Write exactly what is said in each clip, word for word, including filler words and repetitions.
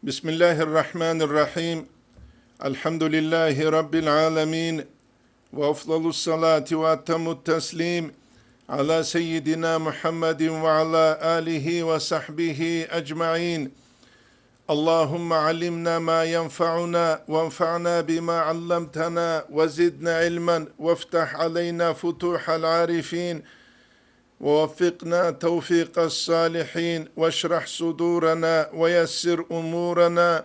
بسم الله الرحمن الرحيم. الحمد لله رب العالمين. وأفضل الصلاة وأتم التسليم على سيدنا محمد وعلى آله وصحبه أجمعين. اللهم علمنا ما ينفعنا وانفعنا بما علمتنا وزدنا علما وافتح علينا فتوح العارفين ووفقنا توفيق الصالحين واشرح صدورنا ويسر أمورنا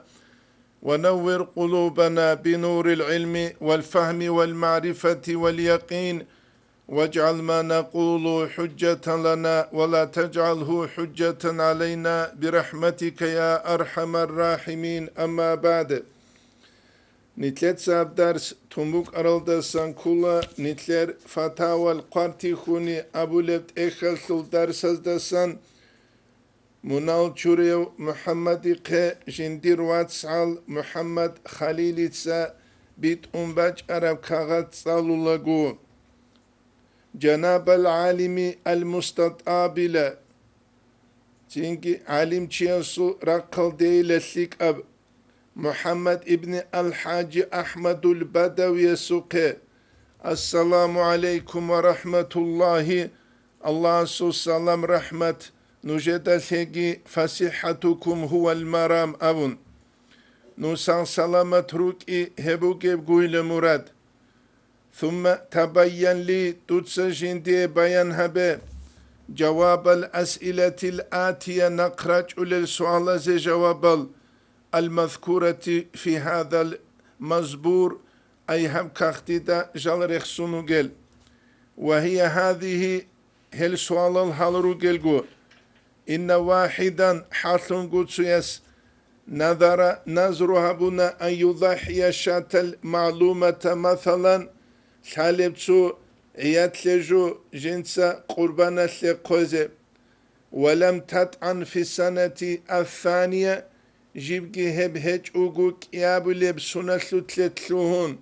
ونور قلوبنا بنور العلم والفهم والمعرفة واليقين واجعل ما نقول حجة لنا ولا تجعله حجة علينا برحمتك يا أرحم الراحمين. أما بعد. Нилъеца гьаб дарс тун букӀаралдасан ккола нилъер фатавал хъвартихьуни абулеб тӀехьалъул дарсаздасан. Мунал чурев МухӀаммадихъе жиндир вацгӀал МухӀаммад Халилица битӀун бачӀараб кагъат цӀалулаго. Жанабал гӀалими ал-мустатӀабила, цинги гӀалимчиясул рахъалдейила лъикӀаб МухӀаммад ибни ал-ХӀажи АхӀмадул Бадавиясухъе, «Ассаламу гӀалайкум ва рахӀматуллагьи», Аллагьасул салам-рахӀмат нужеда лъеги, «фасихӀатукум гьувал марам» абун. Нусан саламат рукӀи гьеб бугеб гуйла мурад. Сумма табайян ли, дуца жиндие баян гьабе, жавабал асъилатил атия, нахъ рачӀулел суалазе жавабал, алмазкурати фи гьадал мазбур, ай гьаб кагътида жал рехсун вугел. Ва гьия гьадигьи, гьел суалал гьал ругелго, инна вахӀидан, хӀалъунго цояс, назара, назру гьабуна, ан юдахӀия шатал магӀлумата, масалан, лъалеб цо гӀиятлъе жо жинца къурбаналъе хъвезе, ва лам татӀан фи санати ассания, жибги гьеб гьечӀого кӀиабилеб суналъулъе лъугьун,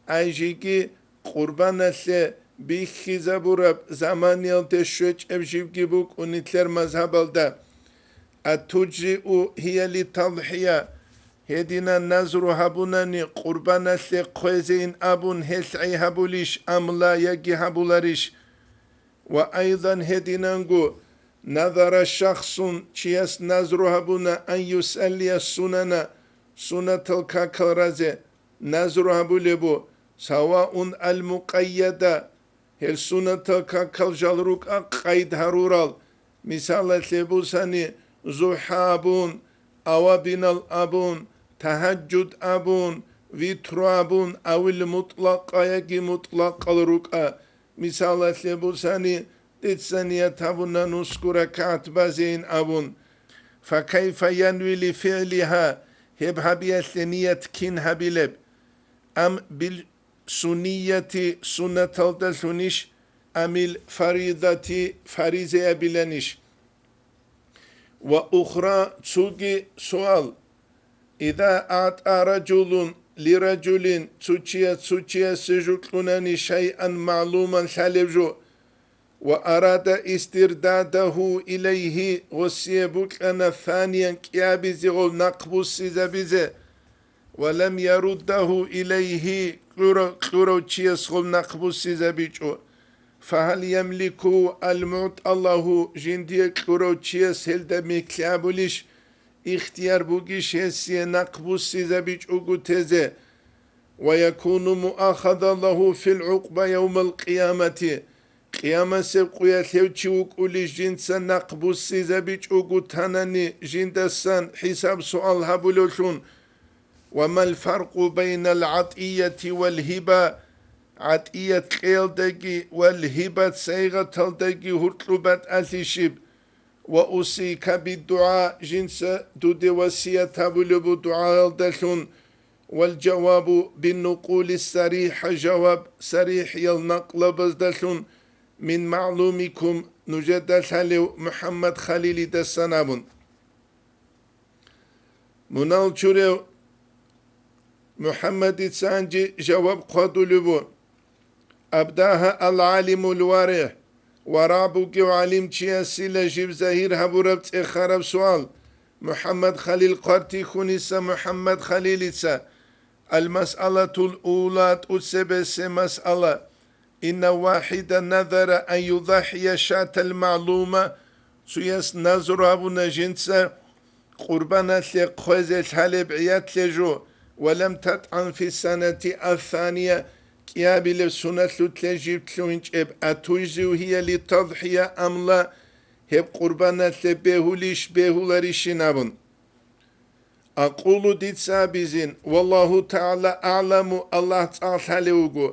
ай жиги къурбаналъе бихьизабураб заманиялде щвечӀеб жибги букӀун нилъер мазгьабалда. Атуджзиу гьия литадхӀия, гьединан назру гьабунани къурбаналъе хъвезейин абун гьелъ гӀей гьабулищ, ам ла, яги гьабуларищ? Ва айдан гьединанго, назара шахсун, чияс назру гьабуна, ан юсаллия сунана, сунатал какал разе назру гьабулеб бу, саваун ал-мукъайяда, гьел сунатал какал жал рукӀа къайд гьарурал, мисалалъе бусани, зухӀа абун, авабинал абун, тагьаджуд абун, витру абун, авил мутӀлакъа яги мутӀлакъал рукӀа, мисалалъе бусани, дица ният гьабуна нусго ракагӀат базейин абун. Факайфа янви лифигӀлиха, гьеб гьабиялъе ният кин гьабилеб? Ам бил суннияти, суннаталдалъунищ, амил фаридати, фаризаябиланищ? Ва ухра, цоги суал. Иза аътӀа ражулун лиражулин, цо чияс цо чиясе жо кьунани, шайъан магӀлуман, лъалеб жо, ва арада истирдадагьу илайгьи, гъосие букьана фаниян кӀиабизе гъов нахъ буссизабизе, ва лам яруддагьу илайгьи, кьура-, кьурав чияс гъов нахъ буссизабичӀо, фагьал ямлику ал-мугӀтӀалагьу, жиндие кьурав чияс гьелда микьлъи абулищ, ихтияр бугищ гьесие нахъ буссизабичӀого тезе? Ва якуну муахазан лагьу фил гӀукъба явмал къиямати, къиямасеб къуялъ гьев чи вукӀулищ жинца нахъ буссизабичӀого танани жиндасан хӀисаб-суал гьабулевлъун. Ва мал фаркъу байнал гӀатӀияти вал гьиба, гӀатӀият кьеялдаги вал гьибат сайгъаталдаги гьуркьуб батӀалъищиб? Ва усика биддугӀа, жинца дуде васият гьабулеб бу дугӀаялдалъун, вал жавабу биннукъули сарихӀа, жаваб сарихӀиял накълабаздалъун, мин магӀлумикум, нужеда лъалев МухӀаммад Халилидасан абун. Мунал чурев МухӀаммадица гьанже жаваб хъвадулев ву. Абдагьа ал-гӀалимул варигӀ, варагӀ бугев гӀалимчиясила жиб загьир гьабураб цӀехараб суал. МухӀаммад Халил Хъвартихьуниса МухӀаммад Халилица, Ал-масъалатул ула, тӀуцебесеб масъала, инна вахида назара ан юдахӀия шатал магӀлума, цуяс назру гьабуна жинца къурбаналъе хъвезе лъалеб гӀиятлъе жо, ва лам татӀан фи санати ассания, кӀиабилеб суналъулъе жиб лъугьинчӀеб, атужзиу гьия литадхӀия амла, гьеб къурбаналъе бегьулищ, бегьуларищин абун. Акъулу, дица абизин, валлагьу тагӀала агӀламу, Аллагь цӀакъ лъалев вуго.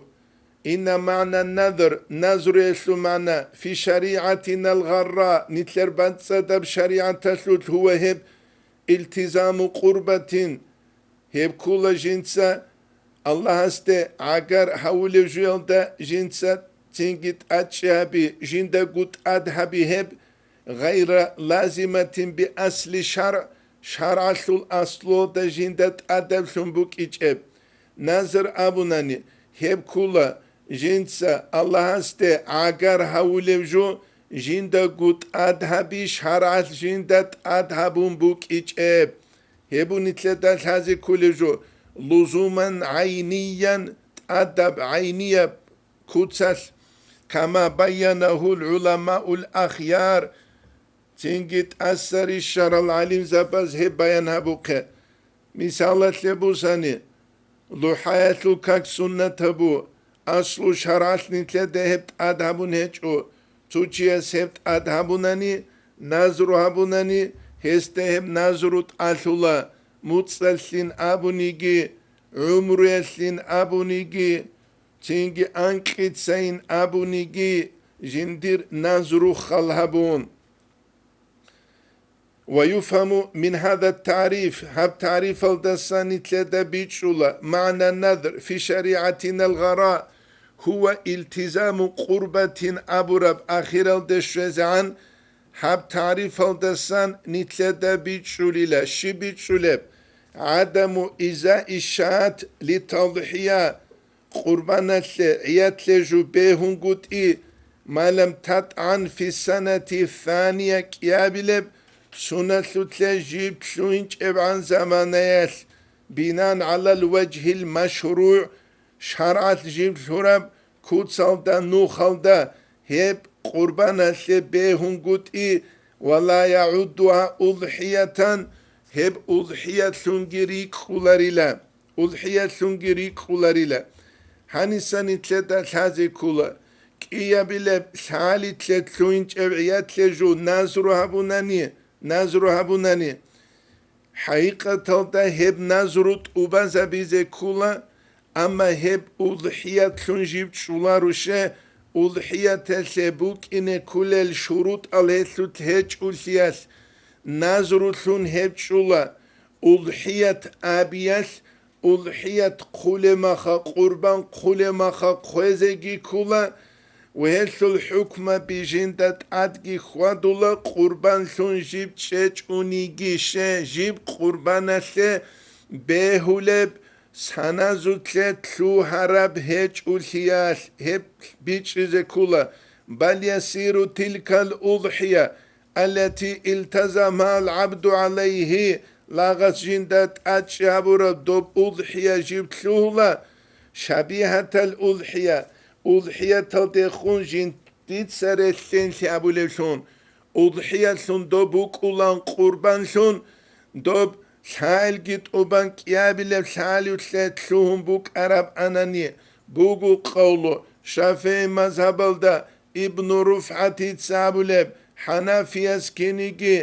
Инна магӀна назр, назруялъул магӀна, фи шаригӀатинал гъарра, нилъер бацӀцӀадаб шаригӀаталъулъ гьува гьеб, илтизаму къурбатин, гьеб ккула жинца Аллагьасде гӀагар гьавулев жуялда жинца цинги тӀадчӀи гьаби, жиндаго тӀад гьаби гьеб, гъайра лазиматин би асли шаргӀ, шаргӀалъул аслуялда жинда тӀадаблъун букӀичӀеб. Назр абунани, гьеб ккула жинца Аллагьасде гӀагар гьавулев жо, жиндаго тӀад гьаби шаргӀалъ жинда тӀад гьабун букӀичӀеб. Гьеб нилъеда лъазе кколев жо, лузуман гӀайниян, тӀадаб гӀайнияб куцалъ, кама байянагьул гӀуламаул ахяр, цинги тӀаса рищарал гӀалимзабаз гьеб баян гьабухъе. Мисалалъе бусани, лухӀаялъул как суннат гьабу, аслу шаргӀалъ нилъеда гьеб тӀад гьабун гьечӀо, цо чияс гьеб тӀад гьабунани, назру гьабунани, гьесда гьеб назру тӀалъула, муцӀалъин абуниги, гӀумруялъин абуниги, цинги анкьицайин абуниги, жиндир назру хал гьабун. Ва юфгьаму мин гьаза тариф, гьаб тарифалдасан нилъеда бичӀчӀула, магӀна назр фи шаригӀатинал гъара, гьува илтизаму къурбатин абураб ахиралде щвезегӀан, гьаб тарифалдасан нилъеда бичӀчӀулила, щиб бичӀчӀулеб? ГӀадаму изаи шат литадхӀия, къурбаналъе гӀиятлъе жо бегьунгутӀи, ма лам татӀан фи санати сания кӀиабилеб суналъулъе жиб лъугьинчӀебгӀан заманаялъ, бинан гӀалал важгьил машругӀ, шаргӀалъ жиб лъураб куцалда, нухалда, гьеб къурбаналъе бегьунгутӀи, ва ла ягӀуддугьа удхӀиятан, гьеб удхӀиятлъунги рикӀкӀуларила. УдхӀиялъунги рикӀкӀуларила. Гьаниса нилъеда лъазе ккола, кӀиябилеб лъалилъе лъугьинчӀеб гӀиятлъе жо назру гьабунани, назру гьабунани. ХӀакъикъаталда гьеб назру тӀубазабизе ккола, амма гьеб удхӀиятлъун жиб чӀуларуше, удхӀияталъе букӀине кколел шурутӀал гьелъулъ гьечӀолъиялъ, назрулъун гьеб чӀула. УдхӀият абиялъ, удхӀият хъулеб маха, къурбан хъулеб маха хъвезеги ккула, ва гьелъул хӀукмаби жинда тӀадги хьвадула, къурбанлъун жиб чӀечӀуниги ше, жиб къурбаналъе бегьулеб саназулъе лъугьараб гьечӀолъиялъ гьеб бичӀчӀизе ккула, бал ясиру тилкал удхӀия, аллати илтазамал гӀабду гӀалайгьи, лагъас жинда тӀадчӀи гьабураб доб удхӀия жиб лъугьула, шабигьатал удхӀия, удхӀияталдехун жиндица релълъинлъи абулевлъун, удхӀиялъун доб букӀулан къурбанлъун, доб лъаилги тӀубан кӀиабилеб лъалиулъе лъугьун букӀараб анани, буго къавлу ШафигӀи мазгьабалда, Ибну РуфгӀатица абулеб, хӀанафияс киниги,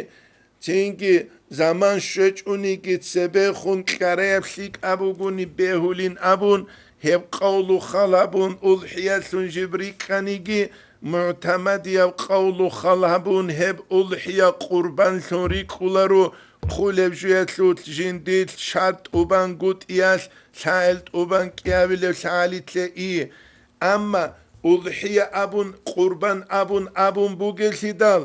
цинги заман щвечӀониги цебехун кьараяб лъикӀаб бугони бегьулин абун, гьеб къавлу хал гьабун, удхӀиялъун жиб рикӀкӀаниги, мугӀтамадияб къавлу хал гьабун, гьеб удхӀия къурбанлъун рикӀкӀуларо, хъулеб жуялъулъ жиндилъ шартӀ тӀубан гутӀиялъ, лъаил тӀубан кӀиабилеб лъагӀалилъе и. Амма удхӀия абун, къурбан абун абун бугевлъидал,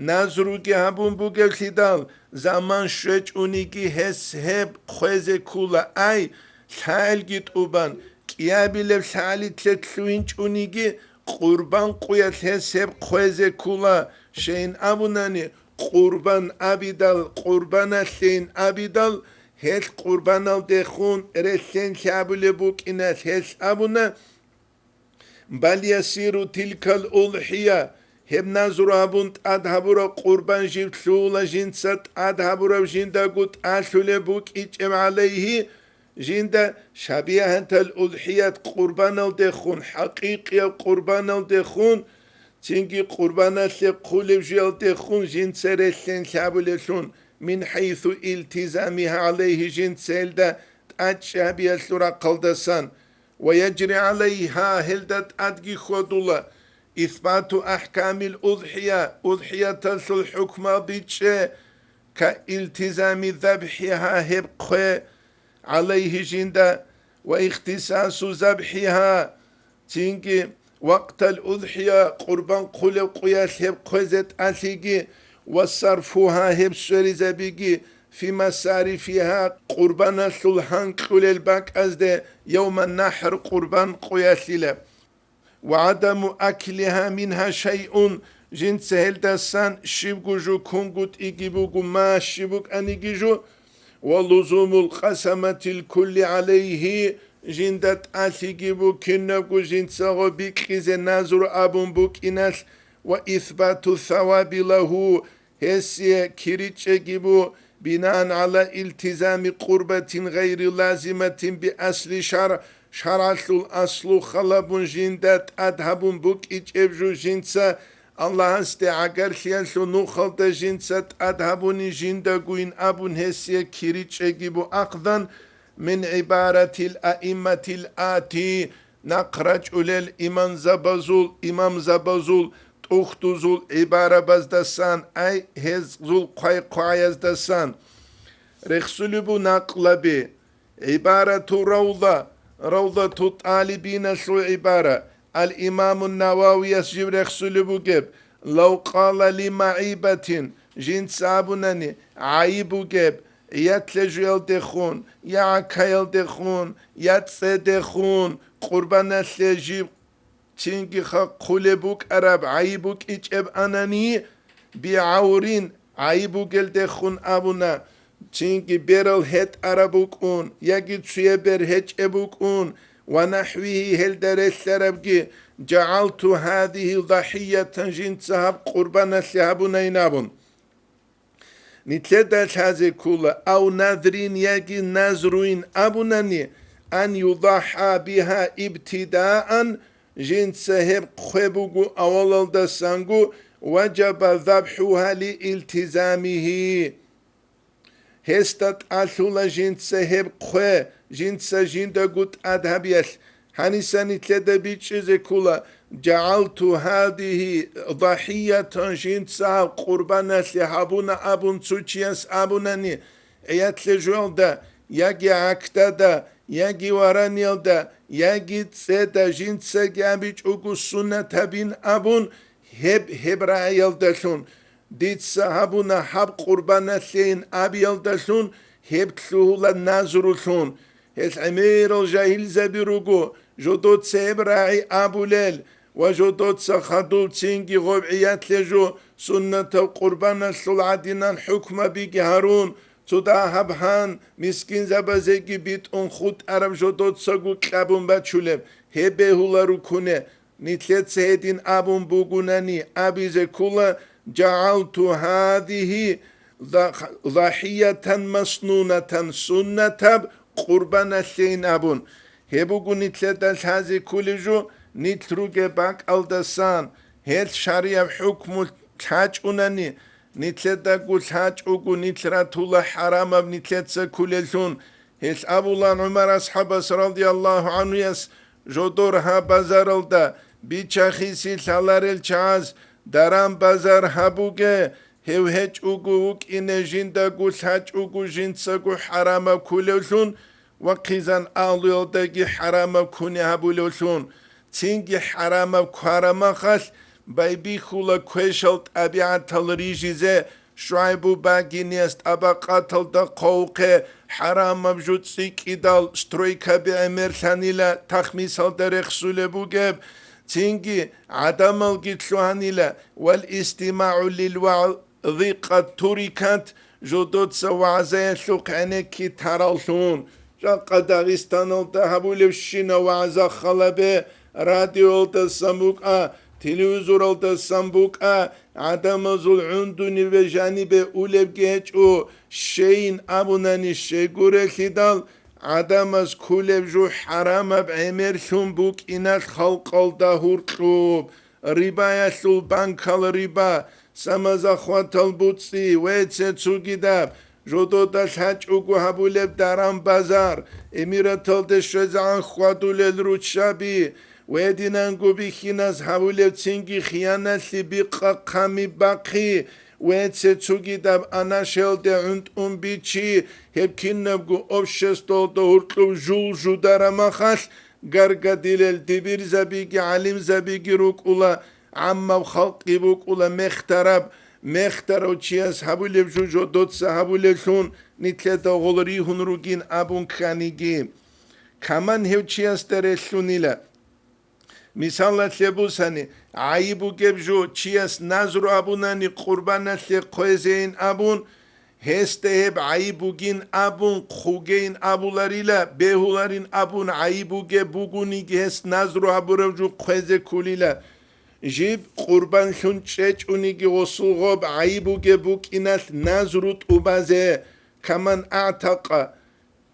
назруги гьабун бугевлъидал, заман щвечӀониги гьес гьеб хъвезе ккула, ай, лъаилги тӀубан, кӀиабилеб лъагӀалилъе лъугьинчӀониги, къурбан къуялъ гьес гьеб хъвезе ккула, щайин абунани, къурбан абидал, къурбаналъейин абидал, гьелъ къурбаналдехун релълъен лъабулеб букӀиналъ гьелъ абуна, бал ясиру тилкал улхӀия, гьеб назру гьабун тӀад гьабураб къурбан жиб лъугьула жинца тӀад гьабураб жиндаго тӀалъулеб букӀичӀеб гӀалайгьи, жинда шабигьатал улхӀият къурбаналдехун, хӀакъикъияб къурбаналдехун, цинги къурбаналъе хъулеб жуялдехун жинца релълъен лъабулеблъун, мин хӀайсу илтизамигьа гӀалайгьи жинца гьелда тӀадчӀабиялъул рахъалдасан, ва яжри гӀалайгьа гьелда тӀадги хьвадула, исбату ахӀкамил улхӀия, улхӀияталъул хӀукмал бичӀчӀе, ка илтизами забхӀигьа гьеб хъве, гӀалайгьи жинда, ва ихтисасу забхӀигьа, цинги вакътал улхӀия къурбан хъулеб къуялъ гьеб хъвезе тӀалъиги, ва сарфугьа гьеб сверизабиги, фи масарифигьа къурбаналъул гьанкьулел бакӀазде, явман нахӀр къурбан къуялъила. Ва гӀадаму аклигьа мингьа шайъун, жинца гьелдасан щибго жо кунгутӀиги буго, ма щиб букӀаниги жо, ва лузумул къасаматил кулли гӀалайгьи, жинда тӀалъиги бу кинабго жинцаго бикьизе назру абун букӀиналъ, ва исбату саваби лагьу, гьесие киричӀеги бу, бинаан гӀала илтизами къурбатин гъайри лазиматин би асли шар, шаргӀалъул аслу халабун жинда тӀад гьабун букӀичӀеб жо жинца, Аллагьасде гӀагарлъиялъул нухалда жинца тӀад гьабуни жиндагуйин абун гьесие киричӀеги бу ахъдан, мин гӀибаратил аимматил ати, нахъ рачӀулел иманзабазул, имамзабазул, тӀухьдузул гӀибарабаздасан, ай, гьезул хъвай-хъвагӀаздасан. Рехсулеб бу накълаби, гӀибарату равда, равдату тӀалибиналъул гӀибара, ал-Имаму Нававияс жив рехсулеб бугеб, лав къала ли магӀибатин, жинца абунани, гӀайиб бугеб, гӀиятлъе жуялдехун, я гӀакаялдехун, я цӀедехун, къурбаналъе жиб цинги хъулеб букӀараб гӀайиб букӀичӀеб анани, бигӀаврин гӀайиб бугелдехун абуна, цинги берал гьетӀараб букӀун, яги цуябер гьечӀеб букӀун, ва нахӀвигьи гьелда релълъарабги, жагӀалту гьадигьи дагьиятан жинца гьаб къурбаналъе гьабунайин абун. Нилъеда лъазе ккола, ав надрин яги назруин абунани, ан юдахӀа бигьа ибтидаан, жинца гьеб хъве буго авалалдасанго, ваджаба забхӀугьа ли илтизамигьи. Гьесда тӀалъула жинца гьеб хъве, жинца жиндаго тӀад гьабиялъ, гьаниса нилъеда бичӀчӀизе ккола, жагӀалту гьадигьи дагьиятан жинца гьаб къурбаналъе гьабуна абун цо чияс абунани, гӀиятлъе жуялда, яги гӀакдада, яги вараниялда, яги цӀеда жинцаги абичӀого суннат гьабин абун, гьеб, гьеб рагӀиялдалъун, дица гьабуна гьаб къурбаналъейин абиялдалъун, гьеб лъугьула назрулъун. Гьел гӀемерал жагьилзаби руго, жодоца гьеб рагӀи абулел ва жодоца хадуб цинги гъоб гӀиятлъе жо суннатал къурбаналъул гӀадинан хӀукмабиги гьарун, цо дагьаб гьан, мискинзабазеги битӀун хутӀараб жодоцаго кьабун бачулеб, гьеб бегьула рукуне. Нилъеца гьедин абун бугунани абизе ккола, жагӀалту гьадигьи за-, загьиятан маснунатан суннатаб къурбаналъейин абун. Гьеб буго нилъеда лъазе кколеб жо, нилъ ругеб бакӀалдасан, гьелъ шарияб хӀукму лъачӀунани, нилъедаго лъачӀого нилъ ратула хӀарамаб нилъеца кколеллъун, Гьелъ абулан ГӀумар асхӀабас радияллагьу гӀанхуяс, жодор гьаб базаралда бича-хиси лъаларел чагӀаз даран-базар гьабуге, гьев гьечӀого вукӀине жиндаго лъачӀого жинцаго хӀарамаб кколевлъун ва хъизан агьлуялдаги хӀарамаб ккуне гьабулевлъун, цинги хӀарамаб ккварамахалъ байбихьула квешал тӀабигӀатал рижизе, ШугӀайбу багинияс тӀабакъаталда хъовухъе хӀарамаб жо цӀикӀкӀидал стройкаби гӀемерлъанила тахмисалда рехсулеб бугеб, цинги гӀадамалги лъугьанила, вал истимагӀу лил вагӀ-, Дикъат турикат, жодоца вагӀзаялъухъ гӀенекки тараллъун. Жакъа Дагъистаналда гьабулебщина вагӀза халабе, радиоялдасан букӀа, телевизоралдасан букӀа, гӀадамазул гӀундуниве жанибе улебги гьечӀо, щейин абунани щайгурелъидал, гӀадамаз кколеб жо хӀарамаб гӀемерлъун букӀиналъ халкъалда гьуркьуб. Рибаялъул банкал риба, самозахватал буцӀцӀи, вецецугидаб, жодода лъачӀого гьабулеб даран-базар, эмираталде щвезегӀан хьвадулел руччаби, вединанго бихьинас гьабулеб цинги хияналъи бикъа-хъами бахъи, вецецугидаб анашелде гӀунтӀун бичи, гьеб кинабго обществалда гьуркьуб жул жударамахалъ, гаргадилел дибирзабиги гӀалимзабиги рукӀула, гӀаммаб халкъги букӀула мехтараб, мехтарав чияс гьабулеб жо жодоца гьабулеллъун нилъеда гъол ригьун ругин абун кканиги. Каман гьев чиясда релълъунила. Мисалалъе бусани, гӀайиб бугеб жо чияс назру абунани къурбаналъе хъвезейин абун, гьесда гьеб гӀайиб бугин абун, хъугейин абуларила, бегьуларин абун гӀайиб бугеб бугониги гьес назру гьабурав жо хъвезе кколила. Жиб къурбанлъун чӀечӀониги гъосул гъоб гӀайиб бугеб букӀиналъ назру тӀубазе, каман агӀтакъа.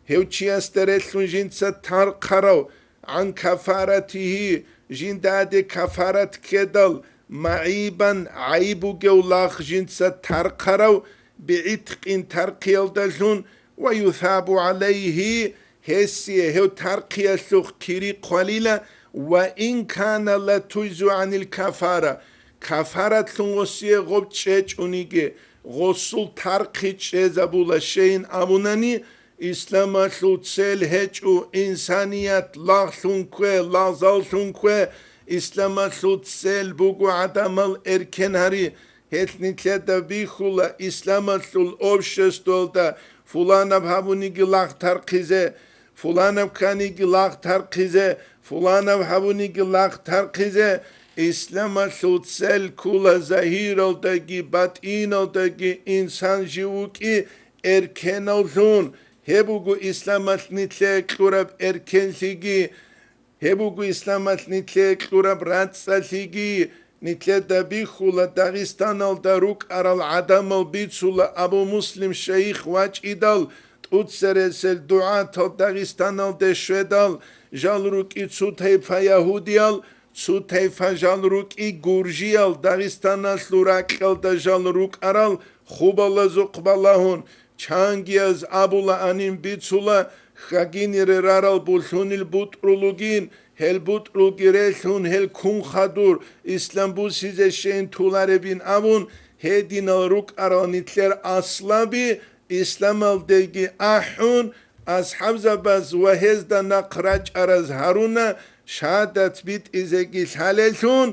Гьев чиясда релълъун жинца тархъарав, гӀан кафаратигьи, жинда гьаде кафарат ккедал, магӀибан гӀайиб бугев лагъ жинца тархъарав, бигӀиткъин тархъиялдалъун, ва юсабу гӀалайгьи, гьесие гьев тархъиялъухъ кири хъвалила, ва ин кана ла тужзу гӀанил кафара, кафаратлъун гъосие гъоб чӀечӀониги, гъосул тархъи чӀезабула щейин абунани, Исламалъул цел гьечӀо инсаният лагълъун ккве, лагъзаллъун ккве. Исламалъул цел буго гӀадамал эркен гьари. Гьелъ нилъеда бихьула исламалъул обществалда фуланаб гьабуниги лагъ тархъизе, фуланаб кканиги лагъ тархъизе, фуланаб гьабуниги лагъ тархъизе. Исламалъул цел ккула загьиралдаги батӀиналдаги инсан жив вукӀи, эркеналлъун, гьеб буго исламалъ нилъее кьураб эркенлъиги, гьеб буго исламалъ нилъее кьураб рацӀцӀалъиги. Нилъеда бихьула, Дагъистаналда рукӀарал гӀадамал бицула Абу Муслим шайих вачӀидал, тӀуцересел дугӀатал Дагъистаналде щведал, жал рукӀи цо тайпа ягьудиял, цо тайпа жал рукӀи гуржиял, Дагъистаналъул ракьалда жал рукӀарал хубалазухъ балагьун, чангияз абулаанин бицула, хагинире рарал булъунил бутӀрул бугин, гьел бутӀрулги релълъун, гьел ккун хадур, ислам бусизе щейин туларебин абун, гьединал рукӀарал нилъер аслаби, исламалдеги ахӀун, асхӀабзабаз ва гьезда нахъ рачӀараз гьаруна, шагьадат битӀизеги лъалеллъун,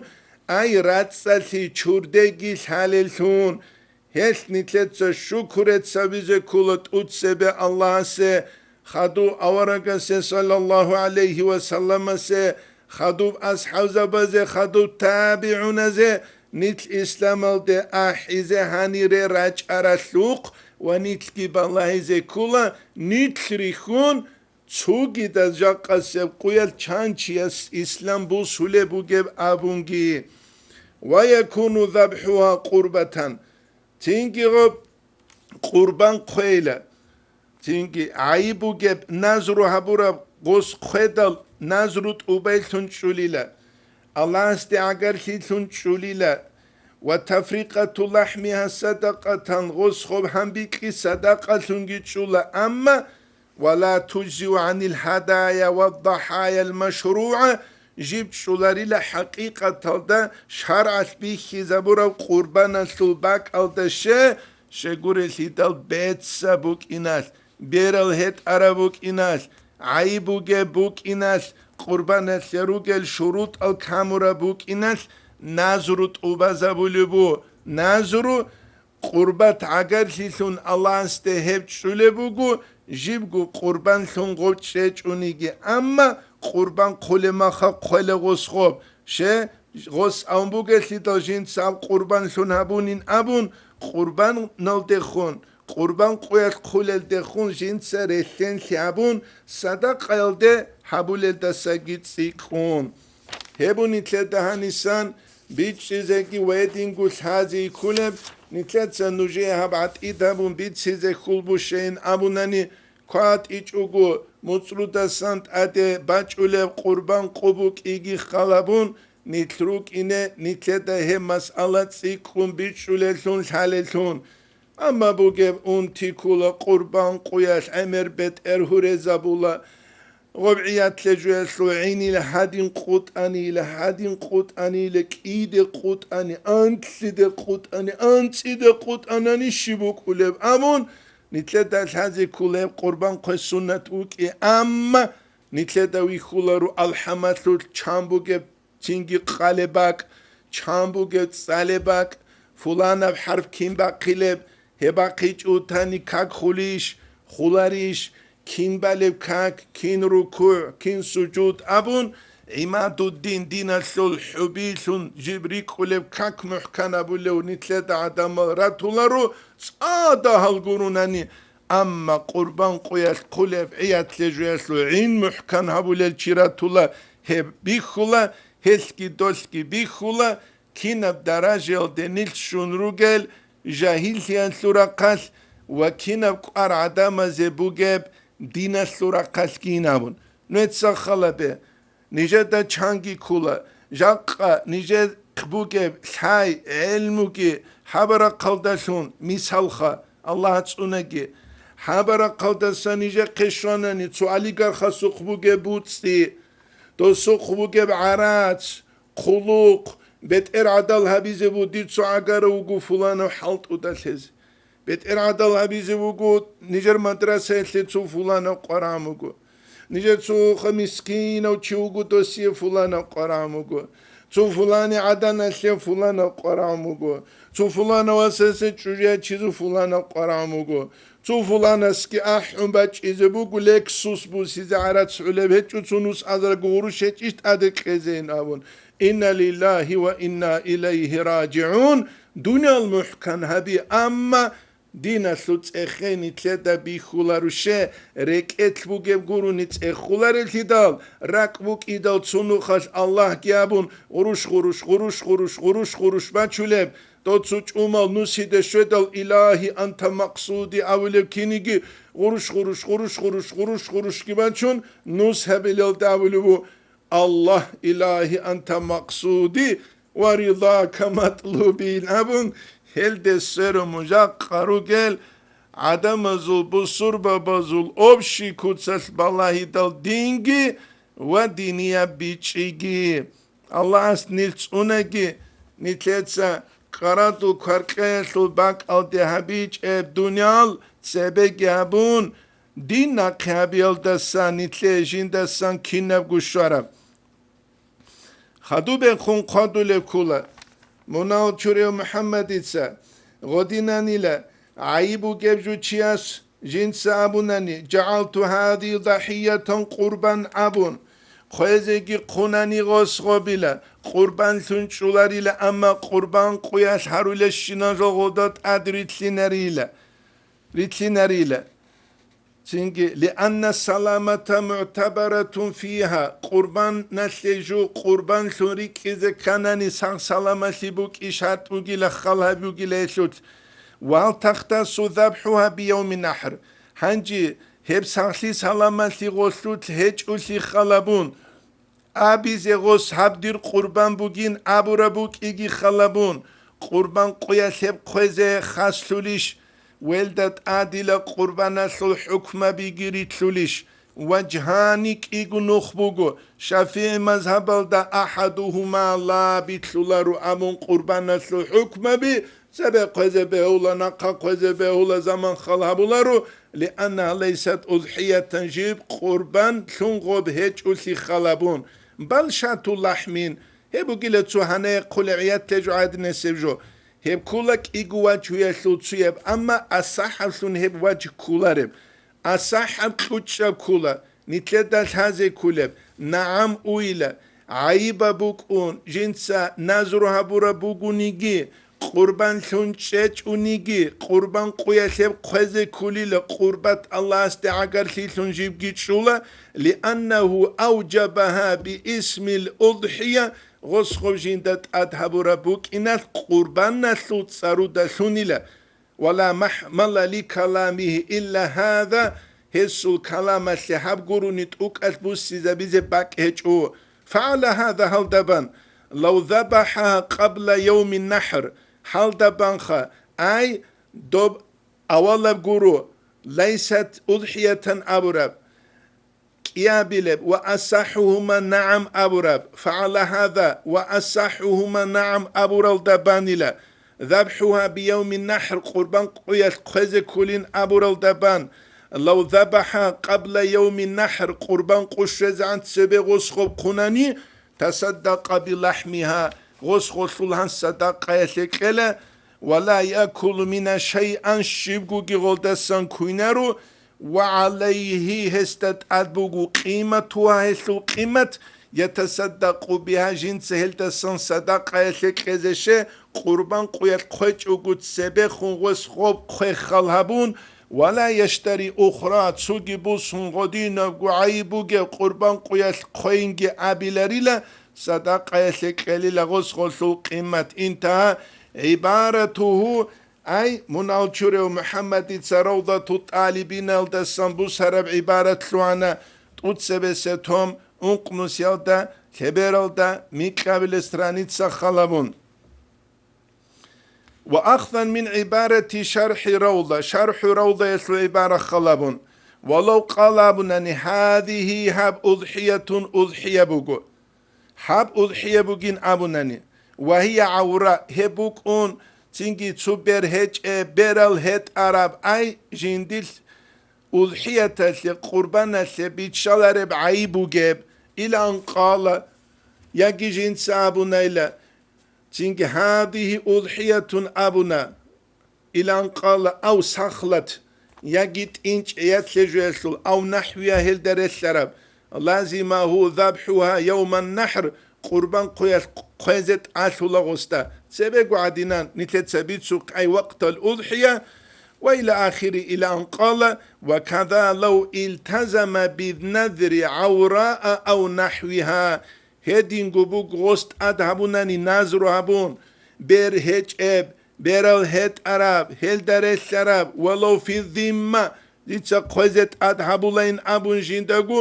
ай рацӀцӀалъи чурдеги лъалеллъун. Гьелъ нилъеца шукур гьабизе ккола тӀуцебе Аллагьасе, хадув аварагасе саллаллагьу гӀалайгьи ва салламасе, хадуб асхӀабзабазе, хадуб табигӀуназе, нилъ исламалде ахӀизе гьанире рачӀаралъухъ ва нилъги балагьизе ккола, нилъ рихьун, цогидаз жакъасеб къуялъ чан чияс ислам бусулеб бугеб абунги. Ва якуну забхӀугьа къурбатан. Цинги гъоб къурбан хъвейила. Цинги гӀайиб бугеб назру гьабураб гъос хъведал назру тӀубайлъун чӀулила. Аллагьасде гӀагарлъилъун чӀулила. Ва тафрикъату лахӀмигьа садакъатан, гъос хъоб гьанбикьи садакъалъунги чӀула, амма ва ла тужзиу гӀанил гьадая ва ддахӀаял машругӀа, жиб чӀуларила хӀакъикъаталда шаргӀалъ бихьизабураб къурбаналъул бакӀалда ще, щегурелъидал бецӀаб букӀиналъ, берал гьетӀараб букӀиналъ, гӀайиб бугеб букӀиналъ, къурбаналъе ругел шурутӀал камураб букӀиналъ назру тӀубазабулеб бу. Назру Къурбат гӀагарлъилъун Аллагьасде гьеб чӀулеб буго, жибго къурбанлъун гъоб чӀечӀониги, амма къурбан хъулеб маха хъвела гъос гъоб, ще, гъос авун бугелъидал жинца аб къурбанлъун гьабунин абун, къурбаналдехун, къурбан къуялъ хъулелдехун жинца релълъенлъи абун, садакъаялде гьабулелдасаги цӀикӀкӀун. Гьеб нилъеда гьанисан бичӀчӀизеги ва гьединго лъазе кколеб, нилъеца нужее гьаб гӀатӀид гьабун бицизе хьул бушейин абунани, кватӀичӀого, муцӀрудасан тӀаде бачӀулеб къурбан къо букӀиги халабун, нилъ рукӀине нилъеда гьеб масъала цӀикӀкӀун бичӀчӀулеллъун лъалеллъун. Амма бугеб унти ккола къурбан къуялъ гӀемер бетӀер гьурезабула. Гъоб гӀиятлъе жуялъул гӀинил гьадин къутӀанила, гьадин къутӀанила, кӀиде къутӀани, анлъиде къутӀани, анцӀиде къутӀанани щиб букӀулеб абун, нилъеда лъазе кколеб къурбан хъвей суннат букӀи, амма нилъеда вихьуларо алхӀамалъулъ чан бугеб цинги къалеб бакӀ, чан бугеб цӀалеб бакӀ, фуланаб хӀарф кин бахъилеб, гьеб бахъичӀо тани как хулищ, хуларищ, кин балеб как, кин рукугӀ, кин сужуд абун, ГӀимадуддин диналъул хӀубилъун жиб рикӀкӀулеб как мухӀкан абулев нилъеда гӀадамал ратуларо цӀадагьал гурунани, амма къурбан къуялъ хъулеб гӀиятлъе жуялъул гӀин мухӀкан гьабулел чи ратула, гьеб бихьула, гьелъги долъги бихьула, кинаб даражаялде нилъ щун ругел жагьиллъиялъул рахъалъ ва кинаб кӀвар гӀадамазе бугеб диналъул рахъалъгин абун. Нуеца халабе, нижеда чанги ккула, жакъа нижехъ бугеб лъай, гӀелмуги гьабарахъалдалъун, мисалха, Аллагь цӀунаги, гьабарахъалдаса нижехъе щванани цо олигархасухъ бугеб буцӀцӀи, досухъ бугеб гӀарац, хъулухъ, бетӀергьадал гьабизе буго, дир цо гӀагарав вуго фуланав хӀалтӀуда лъезе. БетӀергьадал гьабизе вуго, нижер мадрасаялъе цо фуланав къварагӀан вуго. Нижер цо ха мискинав чи вуго, досие фуланав къварагӀан вуго. Цо фулани гӀаданалъе фуланав къварагӀан вуго. Цо фуланав васасе чӀужу ячизе фуланав къварагӀан вуго. Цо фуланасги ахӀун бачӀизе буго, Лексус бусизе гӀарац гӀолеб гьечӀо, цо нус азарго гъурущ гьечӀищ тӀаде кьезейин абун. Инна лиллагьи ва инна илайгьи ражигӀун. Дуниял мухӀкан гьаби, амма диналъул цӀехе нилъеда бихьуларуше, рекӀелъ бугеб гурони цӀехулареллъидал, ракӀ букӀидал цо нухалъ Аллагьги абун, гъурущ-гъурущ, гъурущ-гъурущ, гъурущ-гъурущ бачулеб, доцу чӀумал нусиде щведал, Илагьи, анта макъсуди абулеб киниги, гъурущ-гъурущ, гъурущ-гъурущ, гъурущ-гъурущги бачун, нус гьабилелда абулеб бу, Аллагь, Илагьи, анта макъсуди ва рилака матлубин абун, гьелде сверун мужахъа ругел гӀадамазул, бусурбабазул общий куцалъ балагьидал динги ва динияб бичӀчӀиги. Аллагьас нилъ цӀунаги, нилъеца къарадул кваркьеялъул бакӀалде гьабичӀеб дуниял цебеги гьабун, дин нахъе гьабиялдасан нилъее жиндасан кинабго щвараб. Хадубехун хъвадулеб ккола. Мунагьал чураяв МухӀаммадица гъодинанила гӀайиб бугеб жо чияс жинца абунани, «ЖагӀалту гьази дагьиятан къурбан» абун, хъвезеги хъунани гъос гъобила, къурбанлъун чӀуларила, амма къурбан къуялъ гьарулещинал жо гъода тӀад рилълъинарила, рилълъинарила. Цинги, «Лианна саламата мугӀтабаратун фигьа», къурбаналъе жо къурбанлъун рикӀкӀизе кканани, сагъ-саламалъи букӀи шартӀ бугила, хал гьабугила гьелъулъ. «Вал тахтассу забхӀугьа биявми нахӀр». Гьанже гьеб сагълъи-саламалъи гъолъулъ гьечӀолъи халабун, абизе гъос гьаб дир къурбан бугин абураб букӀиги халабун, къурбан къуялъ гьеб хъвезе хаслъулищ, велда тӀадила къурбаналъул хӀукмабиги рилълъулищ? Важгьани, кӀиго нух буго, ШафигӀи мазгьабалда ахӀадугьума ла билълъуларо абун къурбаналъул хӀукмаби, цебе хъвезе бегьула, нахъа хъвезе бегьула, заман хал гьабуларо, лианнаха лайсат удхӀиятан, жиб къурбанлъун гъоб гьечӀолъи халабун. Бал шату лахӀмин, гьеб бугила цо гьанае хъулеб гӀиятла жо гӀадинасеб жо. Гьеб ккула кӀиго вачгьуялъул цояб, амма асахӀаблъун гьеб вачгь кколареб. АсахӀаб кьучӀаб ккула, нилъеда лъазе кколеб, нагӀам уйила, гӀайибаб букӀун, жинца назру гьабураб бугониги, къурбан лъун чӀечӀониги, къурбан къуялъ гьеб хъвезе кколила, къурбат Аллагьасде гӀагарлъилъун жибги чӀула, лианнагьу авжабагьа биисмил удхӀия, гъос гъов жинда тӀад гьабураб букӀиналъ къурбаналъул цӀаруда лъунила. Ва ла махӀмала ли каламихи илла гьаза, гьесул каламалъе гьаб гурони тӀокӀалъ буссизабизе бакӀ гьечӀо. ФагӀала гьаза, гьалдабан, лав забахӀа къабла явмин нахӀр, гьалдабанха, ай, доб авалаб гуро, лайсат удхӀиятан абураб, кӀиабилеб ва асахӀухума нагӀам абураб, фагӀала гьаза ва асахӀухума нагӀам абуралда банила, забхӀугьа биявмин нахӀр, къурбан къуялъ хъвезе кколин абуралда бан, лав забахӀа къабла явмин нахӀр, къурбан къу щвезегӀан цебе гъос гъоб хъунани, тасаддакъа билахӀмигьа, гъос гъолъул гьан садакъаялъе кьела, ва ла якулу мина шайъан, щибгоги гъолдасан куйнаро, ва гӀалайгьи, гьесда тӀад буго къиматугьа, гьелъул къимат, ятасаддакъу бигьа, жинца гьелдасан садакъаялъе кьезе ше, къурбан къуялъ хъвечӀого цебехун гъос гъоб хъвехал гьабун, ва ла яштари ухра, цоги бусун гъодинабго гӀайиб бугеб къурбан къуялъ хъвейинги абиларила, садакъаялъе кьелила гъос гъолъул къимат. Интагьа гӀибаратугьу, ай, мун алчурев МухӀаммадица Равдату ТӀалибиналдасан бусараб гӀибарат лъугьана, тӀуцебесеб том ункънусиялда, лъебералда, микьабилеб страница халабун. Ва ахзан мин гӀибарати шархӀи Равда, шархӀу Равдаялъул гӀибара халабун, валав къала абунани, гьадигьи, гьаб, удхӀиятун, удхӀия буго. Гьаб удхӀия бугин абунани, ва гьия гӀавра, гьеб букӀун цинги цо бер гьечӀеб, берал гьетӀараб, ай, жиндилъ удхӀияталъе, къурбаналъе биччалареб гӀайиб бугеб, ила ан къала, яги жинца абунайла, цинги гьадигьи удхӀиятун абуна, илан къала, ав сахлат, яги тӀинчӀ ятлъе жуялъул, ав нахӀвия гьелда релълъараб, лазимагьу забхӀугьа явман нахӀр, къурбан хъуялъ хъвезе тӀалъула гъосда, цебего гӀадинан нилъеца бицухъай вакътал удхӀия, ва ила ахири, илан къала, ва када лав илтазама биднадри гӀавраа ав нахӀвигьа, Гьединго буго гъос тӀад гьабунани назру гьабун, бер гьечӀеб, берал гьетӀараб, гьелда релълъараб, валав фи зимма, дица хъвезе тӀад гьабулайин абун жиндаго,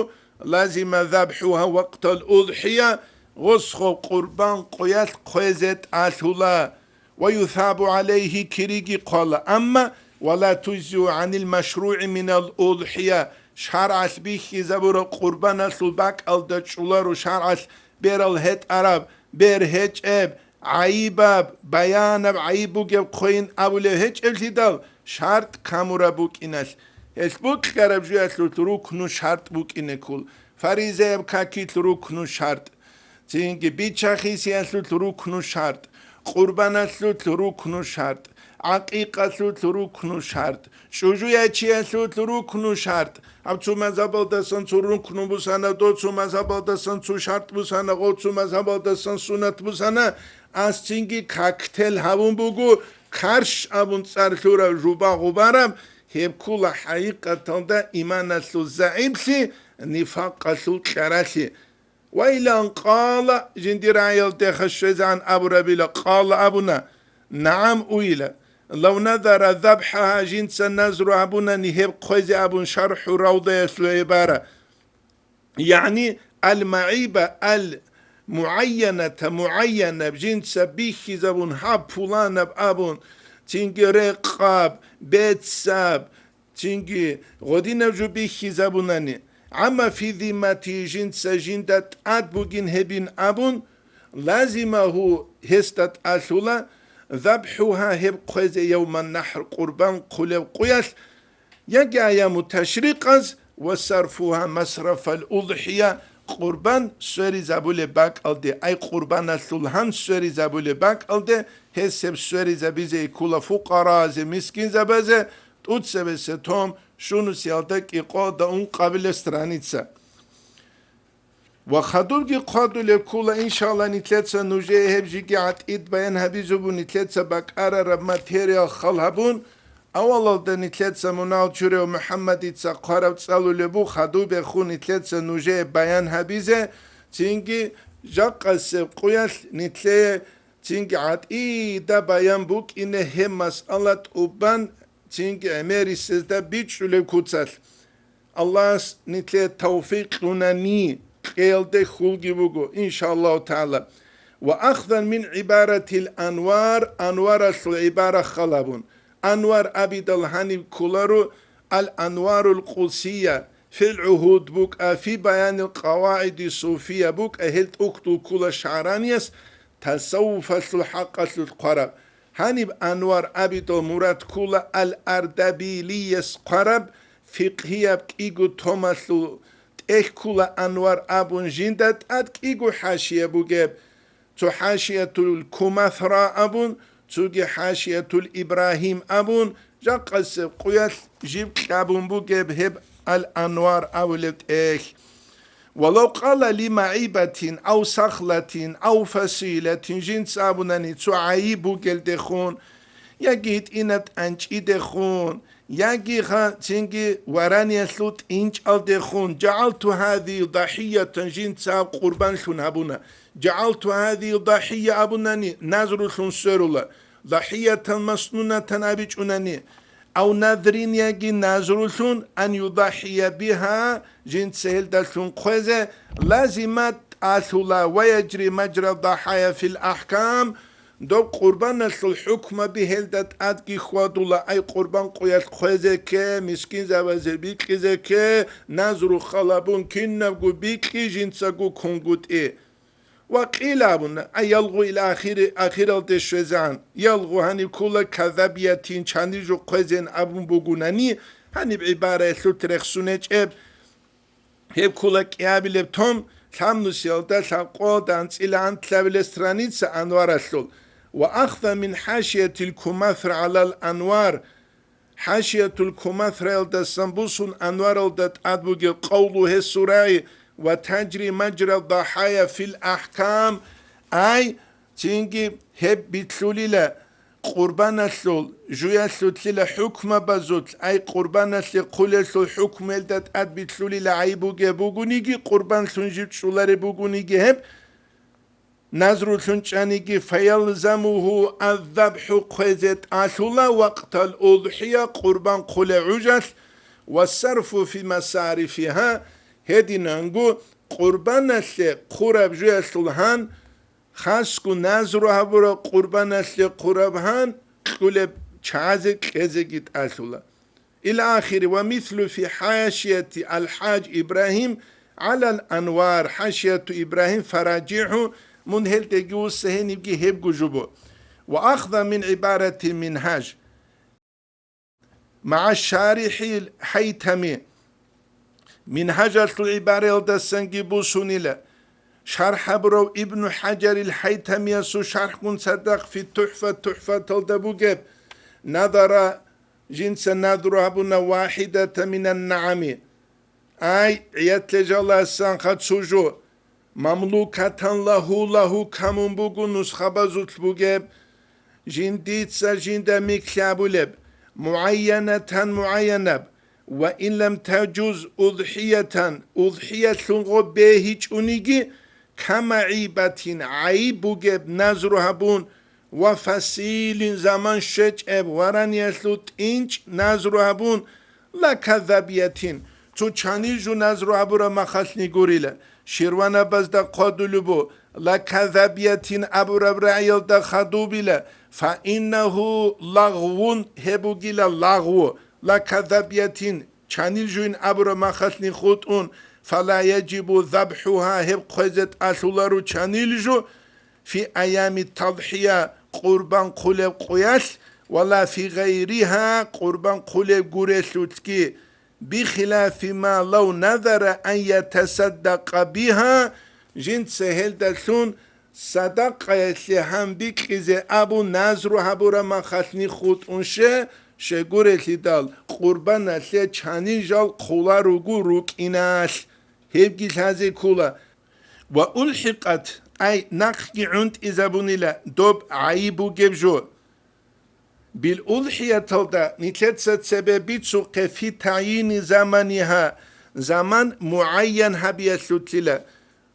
лазима забхӀугьа вакътал удхӀия, гъос гъов къурбан къуялъ хъвезе тӀалъула. Ва юсабу гӀалайгьи, кириги хъвала, амма ва ла тужзиу гӀанил машругӀи минал удхӀия, шаргӀалъ бихьизабураб къурбаналъул бакӀалда чӀоларо шаргӀалъ берал гьетӀараб, бер гьечӀеб, гӀайибаб, баянаб гӀайиб бугеб хъвейин абулеб гьечӀеблъидал шартӀ камураб букӀиналъ, гьелъ бокьараб жуялъулъ рукну шартӀ букӀинеккул, фаризаяб какилъ рукну шартӀ. Цинги бича-хисиялъулъ рукну шартӀ, къурбаналъулъ рукну шартӀ, гӀакъикъалъулъ рукну шартӀ, чӀужу ячиялъулъ рукну шартӀ. Гьаб цо мазгьабалдасан цо рукну бусана, дов цо мазгьабалдасан цо шартӀ бусана, гъов цо мазгьабалдасан суннат бусана, ас цинги кактел гьавун буго, карш абун цӀар лъурав жуба-гъубараб, гьеб ккула хӀакъикъаталда иманалъул загӀиплъи, нифакъалъул кьаралъи. Ва илан къала, жиндир гӀаялдеха щвезегӀан абурабила, къала абуна, нагӀам, уйила. Лав назара забхӀаха, жинца назру гьабунани гьеб хъвезе абун шархӀу Равдаялъул гӀибара. ЯгӀни, ал-магӀиба, ал-мугӀайяната, мугӀайянаб, жинца бихьизабун гьаб пуланаб абун, цинги рекъаб, бецаб, цинги гъодинаб жо бихьизабунани, гӀамма фи зиммати, жинца жинда тӀад бугин гьебин абун, лазимагьу, гьесда тӀалъула, забхӀугьа, гьеб хъвезе, явман нахӀр, къурбан хъулеб къуялъ, яги аяму ташрикъаз, ва сарфугьа масрафал удхӀия, къурбан сверизабулеб бакӀалде, ай къурбаналъул гьан сверизабулеб бакӀалде, гьес гьеб сверизабизе ккула фукъаразе, мискинзабазе, тӀуцебесеб том, шунусиялда кӀикъоялда ункъабилеб страница. Ва хадубги хъвадулеб ккула, иншалла, нилъеца нужее гьеб жеги гӀатӀид баян гьабизеб буго, нилъеца бакӀарараб материал хал гьабун, авалалда нилъеца мунагьал чурав МухӀаммадица хъвараб цӀалулеб буго, хадубехун нилъеца нужее баян гьабизе, цинги жакъасеб къуялъ нилъее цинги гӀатӀида баян букӀине гьеб масъала тӀубан, цинги гӀемерисезда бичӀчӀулеб куцалъ. Аллагьас нилъее тавфикъ кьунани, кьеялде хьулги буго, иншаллагьу тагӀала. Ва ахзан мин гӀибаратил анвар, анваралъул гӀибара хал гьабун. Анвар абидал гьаниб кколаро, ал-Анварул Къудсия, фил гӀугьуд букӀа, фи баянил къавагӀиди суфия букӀа, гьел тӀухьдул ккула ШагӀранияс тасаввуфалъул хӀакъалъулъ хъвараб. Гьаниб Анвар абидал мурад ккула ал-Ардабилияс хъвараб фикъгьияб кӀиго томалъул тӀехь ккула Анвар абун жинда тӀад кӀиго хӀашия бугеб, цо хӀашиятул Кумасра абун, цоги хӀашиятул Ибрагьим абун, жакъасеб къуялъ жиб кьабун бугеб гьеб ал-Анвар абулеб тӀехь. Валав къала ли магӀибатин ав сахлатин ав фасилатин, жинца абунани цо гӀайиб бугелдехун, яги гьитӀинаб тӀанчӀидехун, яги гьа-, цинги вараниялъул тӀинчӀалдехун, жагӀалту гьадил дагьиятан, жинца гьаб къурбанлъун гьабуна. ЖагӀалту гьадил дагьия абунани, назрулъун сверула, дагьиятан маснунатан абичӀунани, ав надрин яги назрулъун, ан юдахӀия бигьа, жинца гьелдалъун хъвезе, лазимат тӀалъула, ва яжри мажра дагьая фил ахӀкам, доб къурбаналъул хӀукмаби гьелда тӀадги хьвадула, ай къурбан къуялъ хъвезе кке, мискинзабазе бикьизе кке, назру хал гьабун кинабго бикьи, жинцаго кунгутӀи. Ва къила абуна, а, ялгъу ил ахири, ахиралде щвезегӀан, ялгъу гьаниб ккула казабиятин, чанил жо хъвезеян абун бугунани, гьаниб гӀибараялъулъ рехсунечӀеб. Гьеб ккула кӀиабилеб том, лъабнусиялда лъабкъоялда анцӀила анлъабилеб страница Анваралъул, ва ахза мин хӀашиятил Кумасра гӀалал Анвар, ХӀашиятул Кумасраялдасан бусун Анваралда тӀад бугеб къавлу гьесул рагӀи, ва тажри мажра дагьая фил ахӀкам, ай, цинги гьеб битлъулила къурбаналъул, жуялъулъила хӀукмабазулъ, ай, къурбаналъе хъулелъул хӀукмуялда тӀад битлъулила гӀайиб бугеб бугониги, къурбанлъун жив чӀолареб бугониги гьеб, назрулъун чӀаниги, фаялзамугьу аззабхӀу, хъвезе тӀалъула, вакътал удхӀия, къурбан хъулел гӀужалъ, ва сарфу фи масарифиха, гьединанго къурбаналъе хъураб жуялъул гьан, хасго назру гьабураб къурбаналъе хъураб гьан кьулеб чагӀазе кьезеги тӀалъула. Ил ахири ва мислу фи хӀашияти ал-ХӀаж Ибрагьим гӀалал Анвар, хӀашияту Ибрагьим фаражигӀу, мун гьелдеги вуссагьенибги гьебго жубо. Ва ахза мин гӀибарати Мингьаж. МагӀа шарихӀил ХӀайтами. Мингьажалъул гӀибараялдасанги бусунила. ШархӀ гьабурав Ибну ХӀажарил ХӀайтамиясул шархӀгун цадахъ фи ТухӀфа, ТухӀфаталда бугеб, надара, жинца надру гьабуна вахӀидата минан нагӀами. Ай, гӀият лежаласанха цо жо, мамлукатан лагьу, лагьу камун буго нусхабазулъ бугеб, жиндица жинда микьлъи абулеб, мугӀайянатан мугӀайянаб, ва ин лам тажуз удхӀиятан, удхӀиялъун гъо бегьичӀониги, камагӀибатин гӀайиб бугеб назру гьабун, ва фасилин заман щвечӀеб вараниялъул тӀинчӀ назру гьабун, ла казабиятин, цо чанил жо назру гьабураб махалъни гурила, ширванабазда хъвадулеб бу, ла казабиятин абураб рагӀиялда хадубила, фа иннагьу лагъвун, гьеб бугила лагъву, ла казабиятин, чанил жуйин абураб махалъни хутӀун, фала яжибу забхӀугьа, гьеб хъвезе тӀалъуларо чанил жу, фи аями тадхӀия, къурбан хъулеб къуялъ, ва ла фи гъайригьа, къурбан хъулеб гурелъулъги, бихилафи ма лав назара ан ятасаддакъа бигьа, жинца гьелдалъун садакъаялъе гьан бикьизе абун назру гьабураб махалъни хутӀун ще, щегурелъидал къурбаналъе чанил жал хъула руго рукӀиналъ, гьебги лъазе ккула. Ва улхӀикъат, ай, нахъги гӀунтӀизабунила доб гӀайиб бугеб жо. Бил улхӀияталда нилъеца цебе бицухъе фи тагӀйини заманигьа, заман мугӀайян гьабиялъулъила,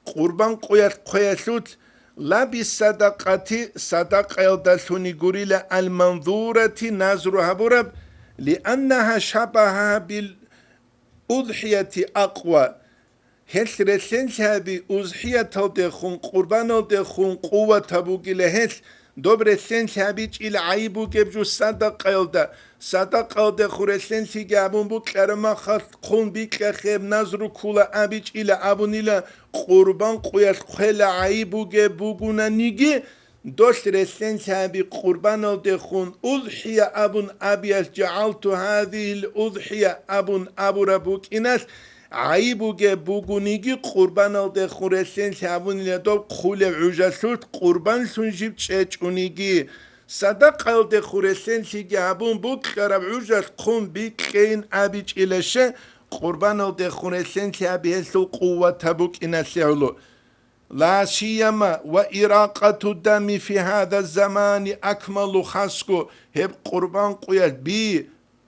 къурбан къуялъ хъвеялъулъ, ла биссадакъати, садакъаялдалъуни гурила, алманзурати, назру гьабураб, лианнагьа шабагьагьа бил удхӀияти акъва. Гьелъ релълъенлъи гьаби узхӀияталдехун, къурбаналдехун къуватаб бугила гьелъ, доб релълъенлъи гьабичӀила гӀайиб бугеб жо садакъаялда, садакъаялдехун релълъенлъиги гьабун букьараб махалъ хъун бикьахъеб назру ккула абичӀила абунила, къурбан къуялъ хъвела гӀайиб бугеб бугунаниги, долъ релълъенлъи гьаби къурбаналдехун удхӀия абун абиялъ, жагӀалту гьазигьил удхӀия абун абураб букӀиналъ гӀайиб бугеб бугониги, къурбаналдехун релълъенлъи гьабунила доб хъулеб гӀужалъулъ къурбанлъун жиб чӀечӀониги, садакъаялдехун релълъенлъиги гьабун букьараб гӀужалъ хъун бикьейин абичӀила ще, къурбаналдехун релълъенлъи гьаби гьелъул къуватаб букӀиналъе гӀоло. Ла сияма ва иракъату дами фи гьада замани акмалу, хасго гьеб къурбан къуялъ би,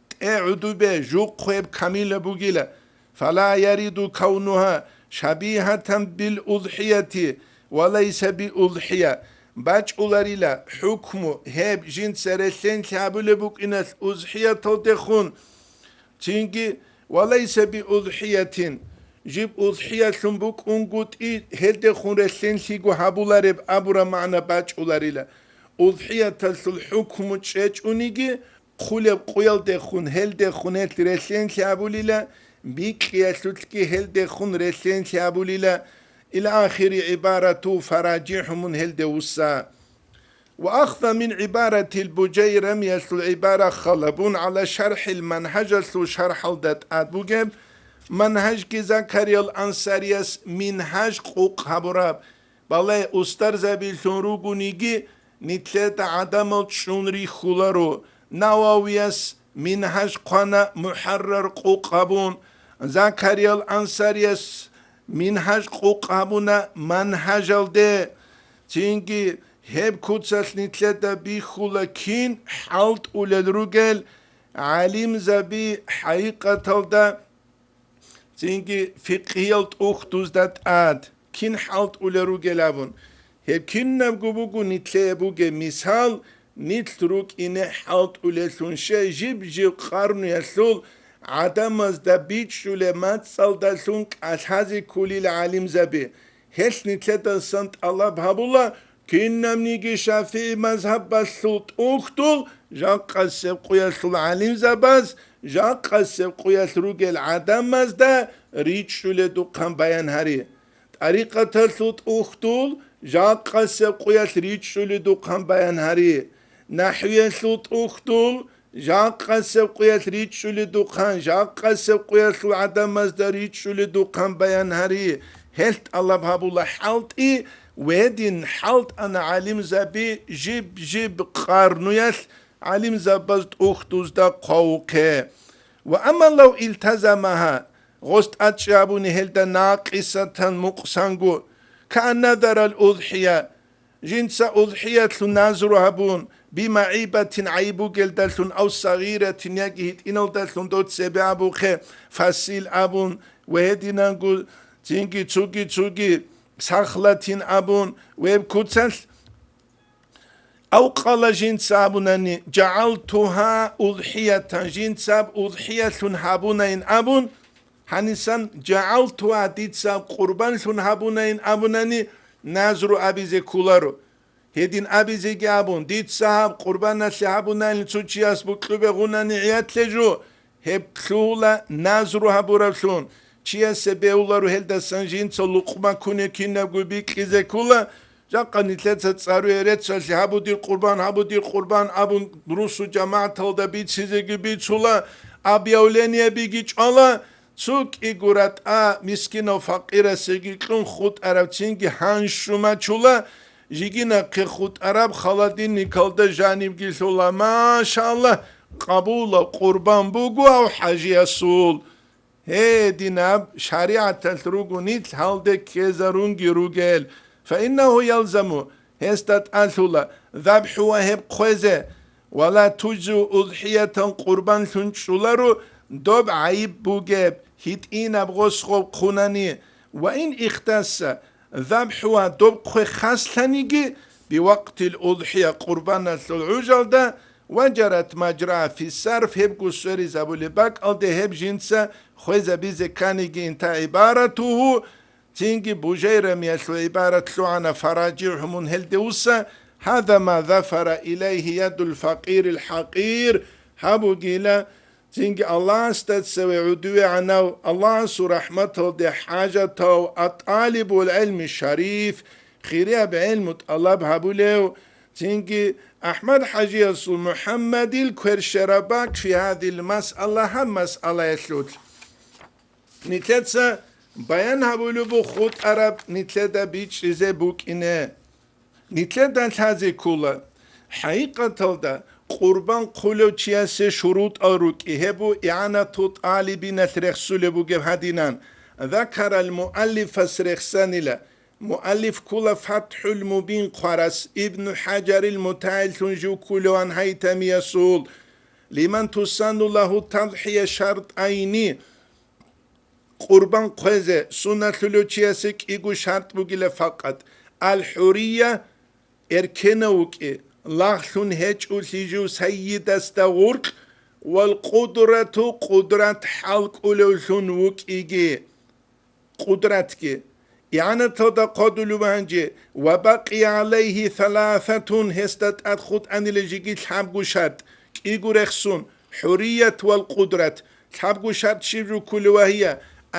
тӀе гӀудубе, жухъ гьеб камила бугила. Фала яриду кавнугьа шабигьатан бил удхӀияти ва лайса би удхӀия. БачӀуларила хӀукму гьеб жинца релълъенлъи гьабулеб букӀиналъ удхӀияталдехун, цинги, ва лайса би удхӀиятин, жиб удхӀиялъун букӀунгутӀи, гьелдехун релълъенлъиго гьабулареб абураб магӀна бачӀуларила. УдхӀияталъул хӀукму чӀечӀониги, хъулеб къуялдехун, гьелдехун гьелъ релълъенлъи гьабулила, бикьиялъулъги гьелдехун релълъенлъи гьабулила, ил ахири гӀибарату фаражихӀу, мун гьелде вусса. Ва ахза мин гӀибаратил Бужайрамиялъул гӀибара халабун гӀала шархӀил манхӀажалъул шархӀалда тӀад бугеб, манхӀажги Закариял Ансарияс минхӀаж къукъ гьабураб, балай устарзабилъун ругониги, нилъеда гӀадамал чӀун рихьуларо, Нававияс минхӀаж хъвана мухӀаррар къукъ гьабун, Закариял Ансарияс минхӀаж къукъ гьабуна манхӀажалде. Цинги гьеб куцалъ нилъеда бихьула кин хӀалтӀулел ругел гӀалимзаби хӀакъикъаталда, цинги фикъгьиял тӀухьдузда тӀад кин хӀалтӀулел ругел абун. Гьеб кинабго буго нилъее бугеб мисал, нилъ рукӀине хӀалтӀулеллъун, щай жиб-жиб къарнуялъул гӀадамазда бичӀчӀулеб мацӀалдалъун кӀалъазе кколил гӀалимзаби. Гьелъ нилъедасан тӀалаб гьабула, кинабниги шафигӀи мазгьабалъул тӀухьдул, жакъасеб къуялъул гӀалимзабаз, жакъасеб къуялъ ругел гӀадамазда ричӀчӀуледухъан баян гьари. ТӀарикъаталъул тӀухьдул, жакъасеб къуялъ ричӀчӀуледухъан баян гьари. НахӀвиялъул тӀухьдул, жакъасеб къуялъ ричӀчӀуледухъан, жакъасеб къуялъул гӀадамазда ричӀчӀуледухъан баян гьари. Гьелъ тӀалаб гьабула хӀалтӀи, гьедин хӀалтӀана гӀалимзаби жиб-жиб къарнуялъ гӀалимзабаз тӀухьдузда хъвавухъе. Ва амма лав илтазамагьа, гъос тӀадчӀи абуни гьелда накъисатан мукъсанго, каан надарал удхӀия, жинца удхӀиялъун назру гьабун, бимагӀибатин гӀайиб бугелдалъун ав сагъиратин яги гьитӀиналдалъун дов цебе абухъе, фасил абун ва гьединанго цинги цуги-цуги сахлатин абун, веб куцалъ, ав къала жинца абунани, жагӀалтугьа удхӀиятан, жинцаб удхӀиялъун гьабунайин абун, гьанисан жагӀалтугьа дицаб къурбанлъун гьабунайин абунани назру абизе кколаро. Гьедин абизеги абун, дица гьаб къурбаналъе гьабунайин цо чияс букьубе гъунани гӀиятлъе жо, гьеб лъугьула назру гьабураблъун, чиясе бегьуларо гьелдасан жинца лукъма ккуне кинабго бикьизе ккула, жакъа нилъеца цӀаруе реццалъе гьабу дир къурбан, гьабу дир къурбан абун русу жамагӀаталда бицизеги бицула, объявлениябиги чӀвала, цо кӀиго ратӀа мискинав факъирасеги кьун хутӀарабцинги гьанжумачула, жигинахъе хутӀараб холодильникалда жанибги лъула, машаллагь, къабула къурбан буго гьав хӀажиясул. Гьединаб шаригӀаталъ руго нилъ гьалде ккезарунги ругел. Фаиннагьу ялзаму, гьесда тӀалъула, забхӀугьа гьеб хъвезе, ва ла тужзиу удхӀиятан, къурбанлъун чӀоларо доб гӀайиб бугеб, гьитӀинаб гъос гъоб хъунани, ва ин ихтасса, забхӀугьа доб хъвей хаслъаниги, бивакътил удхӀия, къурбаналъул гӀужалда, ва жарат мажра фи сарф, гьебго сверизабулеб бакӀалде гьеб жинца хвезабизе кканиги, инта гӀибаратугьу, цинги Бужайрамиялъул гӀибарат лъугӀана, фаражигӀу, мун гьелде вуса, гьаза ма зафара илайгьи ядул факъирил хӀакъир, гьаб бугила, цинги Аллагьасда цеве гӀодовегӀанав, Аллагьасул рахӀматалде хӀажатав, ат-талибул гӀилми шариф, хирияб гӀилму тӀалаб гьабулев, цинги АхӀмад-хӀажиясул МухӀаммадил кверщараб бакӀ фи гьадил масъала, гьаб масъалаялъулъ. Нилъеца баян гьабулеб буго хутӀараб нилъеда бичӀчӀизе букӀине. Нилъеда лъазе ккола, хӀакъикъаталда къурбан хъулев чиясе шурутӀал рукӀи, гьеб буго игӀанату тӀалибиналъ рехсулеб бугеб гьадинан, закарал муаллифас рехсанила, муаллиф ккола ФатхӀул Мубин хъварас, Ибну ХӀажарил мутагӀиллъун жив кколеван Гьайтамиясул, лиман тусанну лагьу тадхӀия шартӀайни, къурбан хъвезе сунналъулев чиясе кӀиго шартӀ бугила факъат: ал-хӀурия, эркенав вукӀи, лагълъун гьечӀолъи жив сайидасда гъуркь, вал къудрату, къудрат хӀалкӀолевлъун вукӀиги. Къудратги. ИгӀанаталда хъодулев гьанже, ва бакъия гӀалайгьи саласатун, гьесда тӀад хутӀанила жеги лъабго шартӀ, кӀиго рехсун, хӀурият вал къудрат, лъабго шартӀ щиб жо кколев вагьия,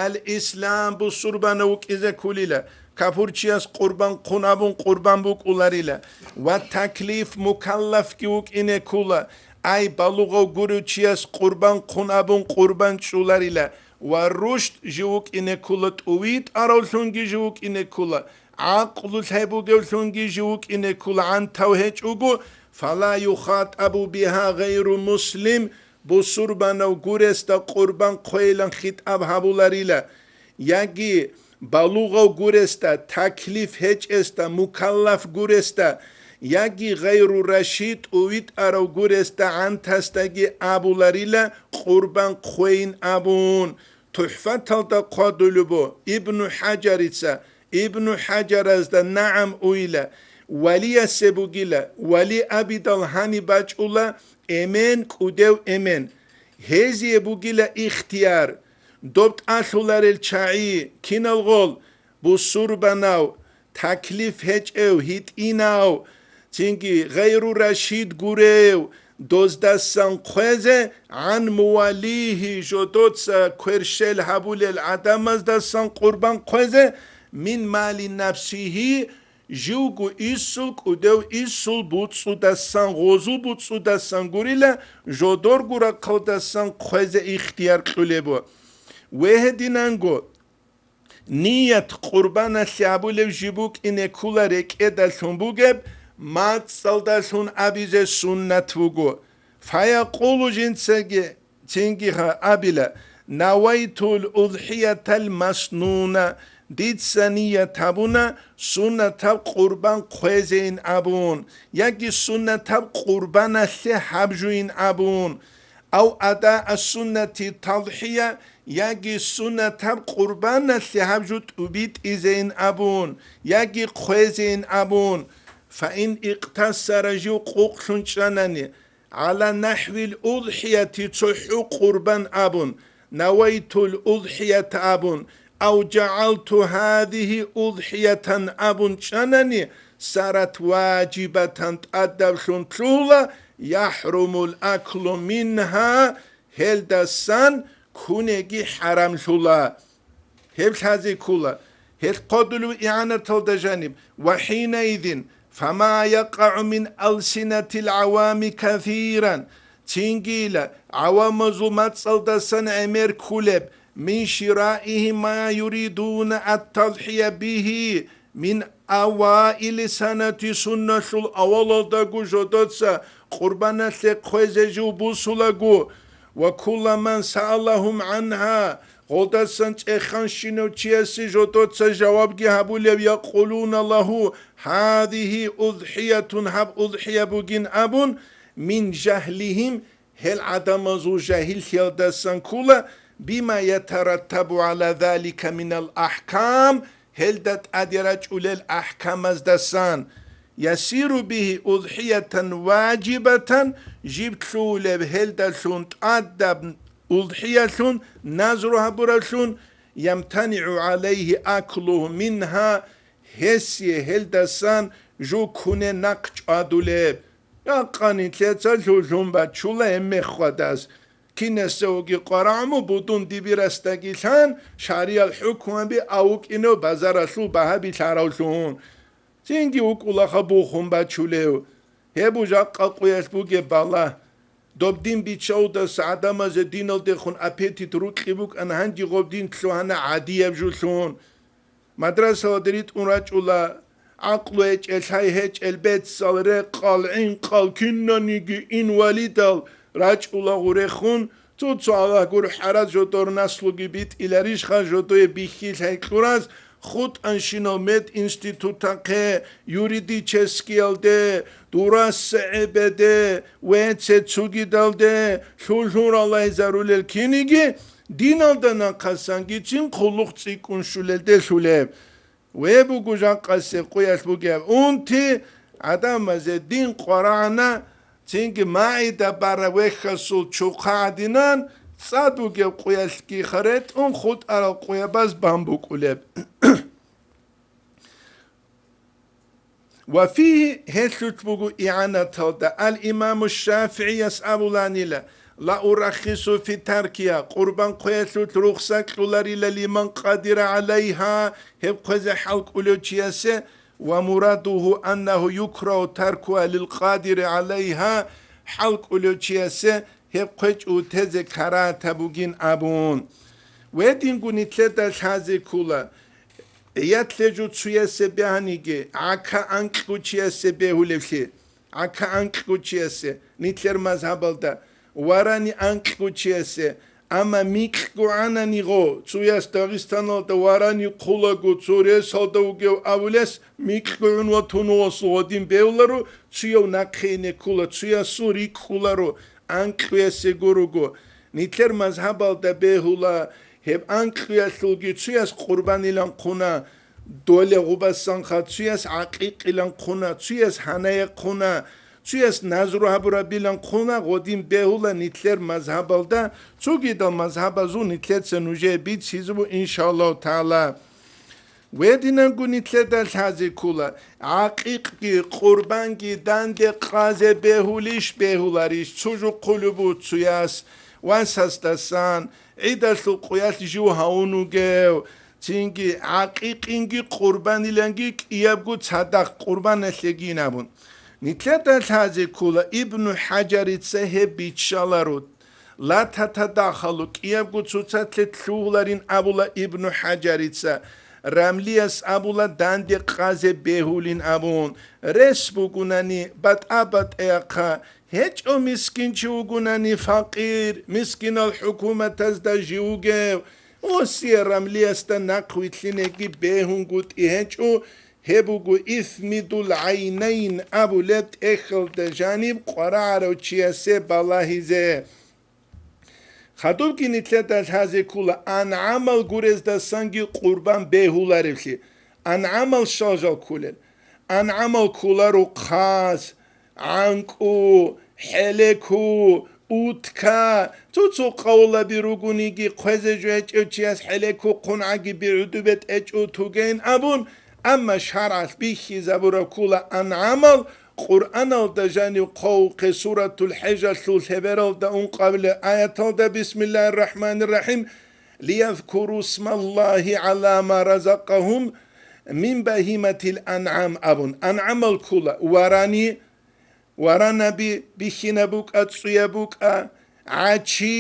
ал-ислам, бусурбанав вукӀизе кколила, капурчияс къурбан хъун абун къурбан букӀуларила, ва таклиф, мукаллафги вукӀине ккола, ай, балугъав гурев чияс къурбан хъун абун къурбан чӀоларила, ва рушд жив вукӀине ккола, тӀувитӀаравлъунги жив вукӀине ккола, гӀакълу лъай бугевлъунги жив вукӀине ккола, гӀантав гьечӀого, фала юхатӀабу бигьа гъайру муслим, бусурбанав гуресда къурбан хъвейилан хитӀаб гьабуларила, яги балугъав гуресда, таклиф гьечӀесда, мукаллаф гуресда, яги гъайру рашид, тӀувитӀарав гуресда, гӀантасдаги абуларила къурбан хъвейин абун. ТухӀфаталда хъвадулеб буго Ибну ХӀажарица, Ибну ХӀажаразда нагӀам уйила, валиясе бугила, вали абидал гьаниб бачӀула эмен, кӀудев эмен. Гьезие бугила ихтияр, доб тӀалъуларел чагӀи, киналгъол, бусурбанав, таклиф гьечӀев, гьитӀинав, цинги гъайру рашид гурев, доздасан хъвезе, гӀан мувалигьи, жодоца кверщел гьабулел гӀадамаздасан къурбан хъвезе, мин мали нафсигьи, живго исул, кӀудев исул буцӀцӀудасан, гъозул буцӀцӀудасан гурила, жодорго рахъалдасан хъвезе ихтияр кьулеб буго. Вегьединанго, ният къурбаналъе абулев жиб букӀине ккола рекӀедалъун бугеб, мацӀалдалъун абизе суннат буго. Фаякъулу, жинцаги цинги гьа абила: «Навайтул удхӀиятал маснуна», дица ният гьабуна суннатаб къурбан хъвезейин абун, яги суннатаб къурбаналъе гьаб жуйин абун, ав ада ас-суннати тадхӀия, яги суннатаб къурбаналъе гьаб жу тӀубитӀизейин абун, яги хъвезейин абун, фаин икътасара, жив къукълъун чӀанани, гӀала нахӀвил удхӀияти, цохӀо къурбан абун, навайтул удхӀията абун, ав жагӀалту гьадигьи удхӀиятан абун чӀанани, сарат важибатан, тӀадаблъун лъугьула, яхӀрумул аклу мингьа, гьелдасан кунеги хӀарамлъула. Гьеб лъазе ккола, гьелъ хъодулев игӀанаталда жаниб, ва хӀинаидин, фама якъагӀу мин алсинатил гӀавами касиран, цинги-ла гӀавамазул мацӀалдасан гӀемер кколеб, мин шираигьи ма юридуна ат-тадхӀия бигьи, мин аваили санати, сунналъул авалалдаго жодоца къурбаналъе хъвезе жив бусулаго, Ва кулла ман сааллагьум гӀангьа, гъолдасан цӀеханщинав чиясе жодоца жавабги гьабулев, якъулуна лагьу, гьадигьи удхӀиятун, гьаб удхӀия бугин абун, мин жагьлигьим, гьел гӀадамазул жагьиллъиялдасан ккола, бима ятараттабу гӀала залика минал ахӀкам, гьелда тӀаде рачӀулел ахӀкамаздасан. Ясиру бигьи удхӀиятан важибатан, жиб лъугьулеб гьелдалъун тӀадаб удхӀиялъун назру гьабуравлъун, ямтанигӀу гӀалайгьи аклугьу мингьа, гьесие гьелдасан жо ккуне нахъ чӀвадулеб. Якъани лъеца лъугьун бачула гьеб меххвадас. Кинасевги къварагӀму будун дибирасдаги лъан, шариял хӀукмаби авукӀинав базаралъул багьаби лъаравлъун. Цинги вукӀулаха бухун бачулев. Гьеб жакъа къуялъ бугеб бала. Доб дин биччаудаса гӀадамазе диналдехун аппетит рукьи букӀан, гьанже гъоб дин лъугьана гӀадияб жулъун. Мадрасалда ритӀун рачӀула, гӀакълу гьечӀел, лъай гьечӀел, бецал, рекъал, гӀинкъал, кинаниги инвалидал рачӀула гъурехун, цо-цо Аллагь гур хӀарат жодор наслуги битӀиларищха жодое бихьи лъай кьураз, хутӀанщинал мединститутахъе, юридическиялде, дурас гӀебеде, веце цугидалде, лъулъун ралайзарулел киниги, диналда нахъасангицин хъулухъ цӀикӀкӀун щулелде лъулеб. Ве буго жакъасеб къуялъ бугеб унти, гӀадамазе дин къварагӀана, цинги магӀида бара вехьасул чухъа гӀадинан, цӀад бугеб къуялъги харетӀун хутӀарал къуябаз бан букӀулеб. Ва фигьи, гьелъулъ буго игӀанаталда, ал-Имаму ШафигӀияс абуланила: «Ла ураххису фи таркиха», къурбан хъвеялъулъ рухса кьоларила, «лиман къадира гӀалайха», гьеб хъвезе хӀал кӀолев чиясе, «ва мурадуху аннаху юкрагьу таркуха лил къадири гӀалайха», хӀал кӀолев чиясе, гьеб хъвечӀо тезе карагьатаб бугин абун. Гьединго нилъеда лъазе ккола, гӀиятлъе жо цуясе бегьаниги, гӀака анкьго чиясе бегьулевлъи, гӀака анкьго чиясе, нилъер мазгьабалда, варани анкьго чиясе, амма микьго гӀанани гъо, цуяс Дагъистаналда варани хъулаго, цо ресалда вугев абулес, микьго гӀун ва тунугъасул гъодин бегьуларо, цуяв нахъе ине ккола, цуясул рикӀкӀуларо, анкьуясе гуруго. Нилъер мазгьабалда бегьула, гьеб анкьуялъулги цуяс къурбанилан хъуна, доле гъубасанха цуяс гӀакъикъилан хъуна, цуяс гьанае хъуна, цуяс назру гьабурабилан хъуна, гъодин бегьула нилъер мазгьабалда, цогидал мазгьабазул нилъеца нужее бицизабу, иншаллагьу тагӀала. Гьединанго нилъеда лъазе ккола, гӀакъикъги къурбанги данде къазе бегьулищ бегьуларищ, цо жо хъулеб буцуяс, васасдасан, гӀидалъул къуялъ жив гьавун вугев, цинги гӀакъикъинги къурбаниланги кӀиябго цадахъ къурбаналъегин абун. Нилъеда лъазе ккола, Ибну ХӀажарица гьеб биччаларо. Ла татадахалу, кӀиябго цоцалъе лъугьуларин абула Ибну ХӀажарица, Рамлияс абула данде къазе бегьулин абун, рес бугунани батӀа-батӀаяхъа, гьечӀо мискинчи вугунани факъир, мискинал хӀукуматазда жив вугев, осие Рамлиясда нахъ вилълъинеги бегьунгутӀи гьечӀо, гьеб буго исмидул гӀайнайн абулеб тӀехьалда жаниб къварагӀарав чиясе балагьизе. Хадубги нилъеда лъазе ккола, ангӀамал гурездасанги къурбан бегьуларевлъи. АнгӀамал щал жал кколел? АнгӀамал кколаро хъас, гӀанкӀу, хӀелеку, утка, цо-цо къавлаби ругониги, хъвезе жо гьечӀев чияс хӀелеку хъунгӀаги бигӀудубе тӀечӀо тугейин абун, амма шаргӀалъ бихьизабураб ккола ангӀамал, Къуръаналда жанив хъвавухъе Суратул ХӀежалъул лъебералда ункъабилеб аяталда, Бисмиллагьир рахӀманир рахӀим, «Лиязкуру смаллагьи гӀала ма разакъагьум мин багьиматил ангӀам», абун. АнгӀамал ккола варани, варанаби, бихьинаб букӀа, цӀуяб букӀа, гӀачи,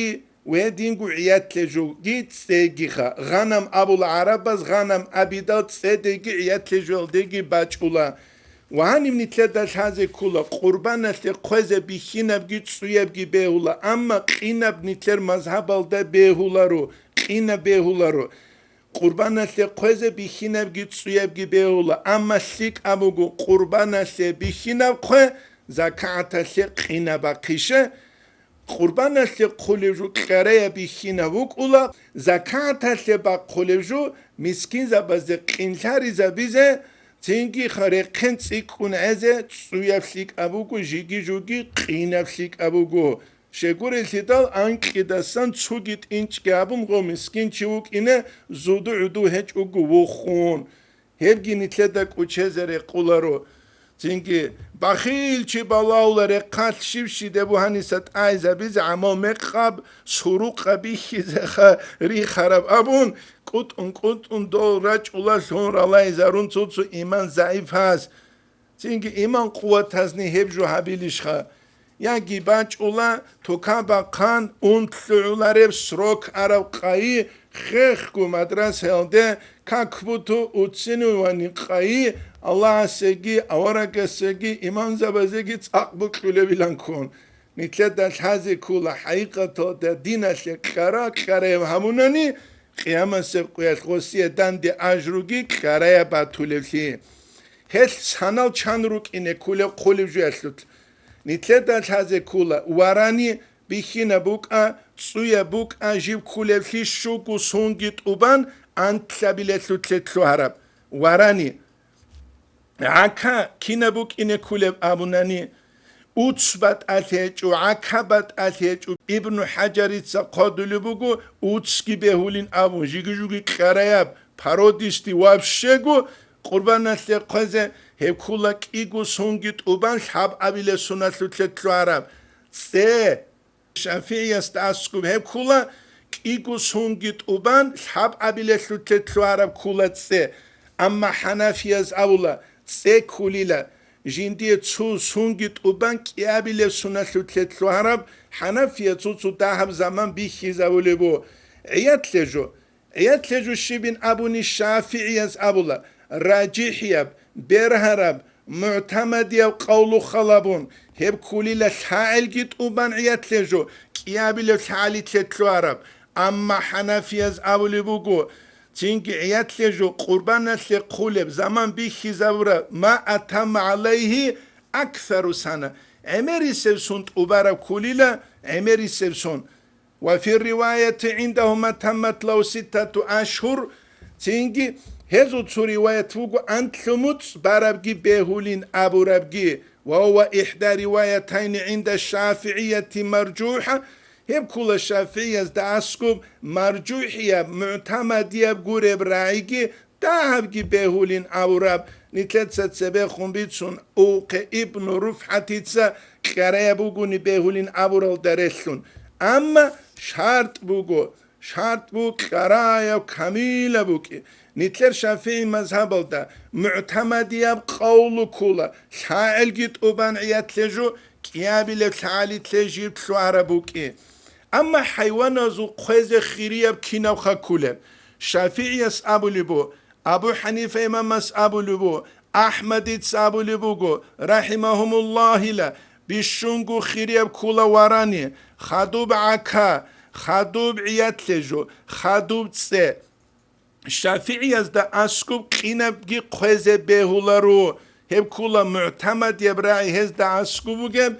гьединго гӀиятлъе жоги цӀегиха. Гъанам абула гӀарабаз, гъанам абидал цӀедеги гӀиятлъе жоялдеги бачӀула. Ва гьаниб нилъеда лъазе ккола, къурбаналъе хъвезе бихьинабги цӀуябги бегьула, амма къинаб нилъер мазгьабалда бегьуларо, къинаб бегьуларо. Къурбаналъе хъвезе бихьинабги цӀуябги бегьула, амма лъикӀаб буго къурбаналъе бихьинаб хъве, закагӀаталъе къинаб бахъише. Къурбаналъе хъулеб жо кьараяб бихьинаб букӀула, закагӀаталъе бахъулеб жо мискинзабазде къинлъаризабизе, цинги рехъен цӀикӀкӀун гӀезе цӀуяб лъикӀаб буго, жиги-жуги къинаб лъикӀаб буго. Щегурелъидал анкьидасан цуги тӀинчӀги гьабун гъо мискин чи вукӀине зуду-гӀуду гьечӀого вухун. Гьебги нилъеда кӀучезе рекъуларо. Цинги бахил чи балагьула рехъалъ щив-щиде бугьаниса тӀайзабизе гӀамал мекъаб, сурукъа бихьизеха рихараб абун, кӀутӀун-кӀутӀун дол рачӀула лъун ралайзарун цо-цо иман загӀипас. Цинги иман къуватазни гьеб жо гьабилищха? Яги бачӀула, тока бахъан, унтлъугӀулареб срок араб къайи, хехго мадрасаялде как будто уццинивани къайи, Аллагьасеги, аварагасеги, имамзабазеги цӀакъ букьулебилан ккун. Нилъеда лъазе ккола, хӀакъикъаталда диналъе кьара-кьараяб гьабунани, къиямасеб къуялъ гъосие данде ажруги кьараяб батулевлъи. Гьелъ санал чан рукӀине кколеб хъулеб жуялъулъ. Нилъеда лъазе ккола, варани бихьинаб букӀа, цӀуяб букӀа, жиб кколеблъи щуго сунги тӀубан антлъабилелъулъе лъугьараб. Варани. ГӀака кинаб букӀине кколеб абунани, уц батӀалъи гьечӀо, гӀака батӀалъи гьечӀо. Ибну ХӀажарица хъвадулеб буго, уцги бегьулин абун, жиги-жуги кьараяб, породистый вообще-го къурбаналъе хъвезе гьеб ккола кӀиго сунги тӀубан лъабабилеб соналъулъе лъугьараб цӀе. ШафигӀиясда аскӀуб гьеб ккола кӀиго сунги тӀубан лъабабилелъулъе лъугьараб ккола цӀе. Амма хӀанафияз абула, цӀе кколила, жиндие цо сунги тӀубан кӀиабилеб соналъулъе лъугьараб, хӀанафияз цо-цо дагьаб заман бихьизабулеб бу. ГӀиятлъе жо. ГӀиятлъе жо щибин абуни шафигӀияз абула, ражихӀияб, бергьараб, мугӀтамадияб къавлу халабун, гьеб кколила лъагӀелги тӀубан гӀиятлъе жо, кӀиабилеб лъагӀалилъе лъугьараб. Амма хӀанафияз абулеб буго, цинги гӀиятлъе жо къурбаналъе хъулеб заман бихьизабураб, ма атамма гӀалайгьи аксару сана, гӀемерисеб сон тӀубараб кколила, гӀемерисеб сон. Ва фи риваяти гӀиндагьума таммат лав ситтату ашгьур, цинги гьезул цо риваят вуго анлъу муцӀ барабги бегьулин абурабги, ва гьува ихда риваятайни гӀинда шафигӀияти маржухӀа, гьеб ккола шафигӀиязда аскӀуб маржухӀияб, мугӀтамадияб гуреб рагӀиги, дагьабги бегьулин абураб, нилъеца цебехун бицун, Увкъе ибну РуфхӀатица кьараяб бугони бегьулин абуралда релълъун. Амма шартӀ буго, шартӀ буго кьараяб камилаб букӀи. Нилъер шафигӀи мазгьабалда мугӀтамадияб къавлу ккола, лъагӀелги тӀубан гӀиятлъе жо, кӀиабилеб лъагӀалилъе жиб лъугьараб букӀи. Амма хӀайваназул хъвезе хирияб кинабха кколеб? ШафигӀияс абулеб бу, Абу ХӀанифа имамас абулеб бу, АхӀмадица абулеб буго, рахӀимагьумуллагьила, бищунго хирияб ккола варани, хадуб гӀака, хадуб гӀиятлъе жо, хадуб цӀе. ШафигӀиязда аскӀуб къинабги хъвезе бегьуларо, гьеб ккола мугӀтамадияб рагӀи гьезда аскӀуб бугеб,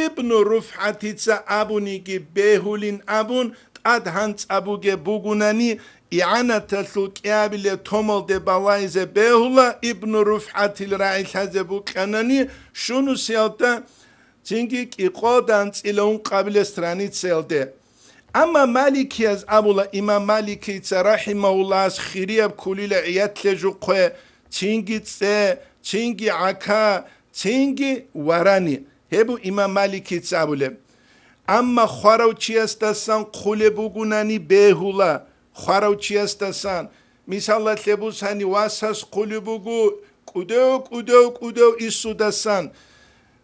Ибну РуфхӀатица абуниги бегьулин абун, тӀад гьанцӀаб бугеб бугунани, игӀанаталъул кӀиабилеб томалде балайзе бегьула, Ибну РуфхӀатил рагӀи лъазе букӀанани, щунусиялда, цинги кӀикъоялда анцӀила ункъабилеб страницаялде. Амма маликияз абула, имам Маликица рахӀимагьуллагьас хирияб кколила гӀиятлъе жо хъве, цинги цӀе, цинги гӀака, цинги варани. Гьеб бу имам Маликица абулеб. Амма хварав чиясдасан хъулеб бугунани бегьула, хварав чиясдасан, мисалалъе бусани, васас хъулеб буго кӀудев, кӀудев, кӀудев исудасан,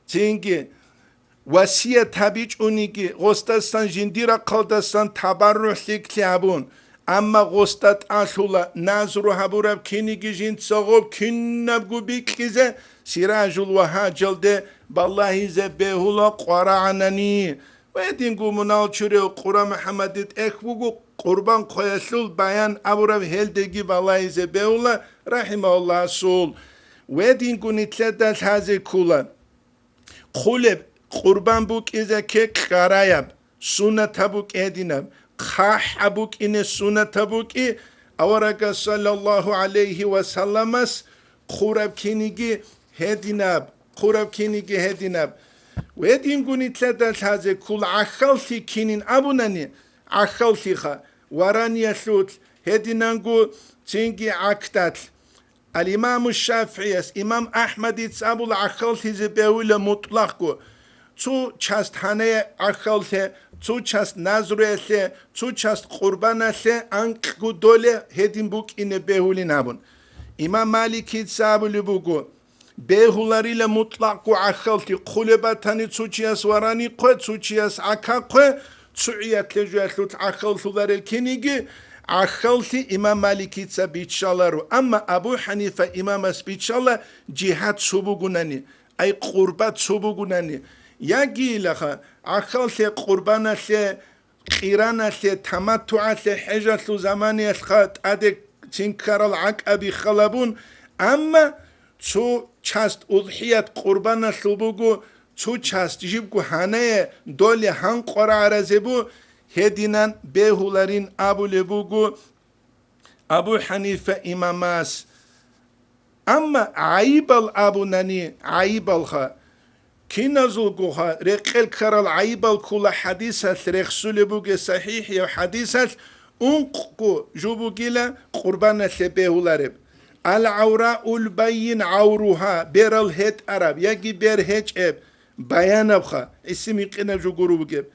цинги васият гьабичӀониги, гъосдасан жиндир рахъалдасан табаррухӀлъиклъи гьабун, Амма гъосда тӀалъула назру гьабураб киниги жинца гъоб кинабго бикьизе, Сиражул Вагьаджалде балагьизе бегьула къварагӀанани. Гьединго мунагьал чурав Къура МухӀаммадил тӀехь буго Къурбан хъваялъул баян абураб, гьелдеги балагьизе бегьула, рахӀимагьуллагь, асул. Гьединго нилъеда лъазе ккола. Хъулеб къурбан букӀизе ккекъ къараяб, суннатаб букӀединаб, хъахӀаб букӀине суннатаб букӀи, аварагас саллаллагьу гӀалайгьи ва салламас хъураб киниги гьединаб, хъураб киниги гьединаб. Гьединго нилъеда лъазе ккола гӀахьаллъи кинин абунани, гӀахьаллъиха, вараниялъулъ, гьединанго цинги гӀакдалъ. Ал-Имаму ШафигӀияс, Имам АхӀмадица абула гӀахьаллъизе бегьула мутӀлакъго. Цо часть гьанае гӀахьаллъе, цо часть назруялъе, цо часть къурбаналъе анкьго доле гьедин букӀине бегьулин абун. Имам Маликица абулеб буго, бегьуларила мутӀлакъго гӀахьаллъи, хъулеб батани цо чияс варани хъве, цо чияс гӀака хъве, цо гӀиятлъе жуялъулъ гӀахьаллъуларел киниги, гӀахьаллъи имам Маликица биччаларо, амма Абу ХӀанифа имамас биччала жигьад цо бугунани, ай къурба цо бугунани, яги илаха, гӀахьаллъе, къурбаналъе, къираналъе, таматтугӀалъе хӀежалъул заманиялъха тӀаде цин ккарал гӀакӀаби халабун, амма цо часть удхӀият къурбаналъул буго, цо часть жибго гьанае доле гьанкъварагӀаразе бу, гьединан бегьуларин абулеб буго Абу ХӀанифа имамас. Амма гӀайибал абунани, гӀайибалха, киназулгоха рекъел ккарал гӀайибал ккула хӀадисалъ рехсулеб бугеб сахӀихӀияв хӀадисалъ, ункъго жо бугила къурбаналъе бегьулареб. Ал-гӀавраул байин гӀавругьа, берал гьетӀараб яги бер гьечӀеб баянабха, гӀиси-микьинаб жо гуро бугеб.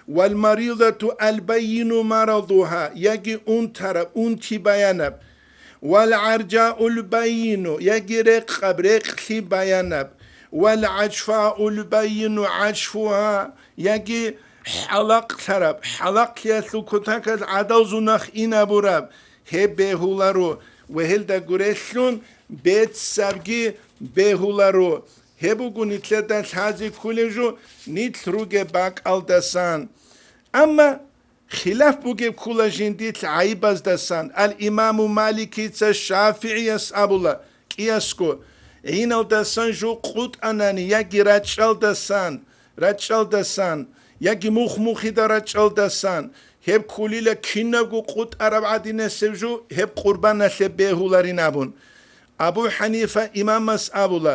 Вал маридату албайину марадугьа, яги унтараб, унти баянаб. Вал гӀаржаул байину, яги рекъаб, рекълъи баянаб. Вал гӀажфаул байину гӀажфугьа, яги хӀалакълъараб, хӀалакълъиялъул кутакалъ гӀадал зунахъ инабураб, гьеб бегьуларо ва гьелда гурелъун бецабги бегьуларо. Гьеб буго нилъеда лъазе кколеб жо, нилъ ругеб бакӀалдасан. Амма хилаф бугеб ккула жиндилъ гӀайибаздасан. Ал-Имаму Маликица ШафигӀияс абула кӀиясго, гӀиналдасан жо къутӀанани яги рачӀалдасан, рачӀалдасан, яги мух-мухида рачӀалдасан, гьеб кколила кинабго къутӀараб гӀадинасеб жо, гьеб къурбаналъе бегьуларин абун. Абу ХӀанифа имамас абула,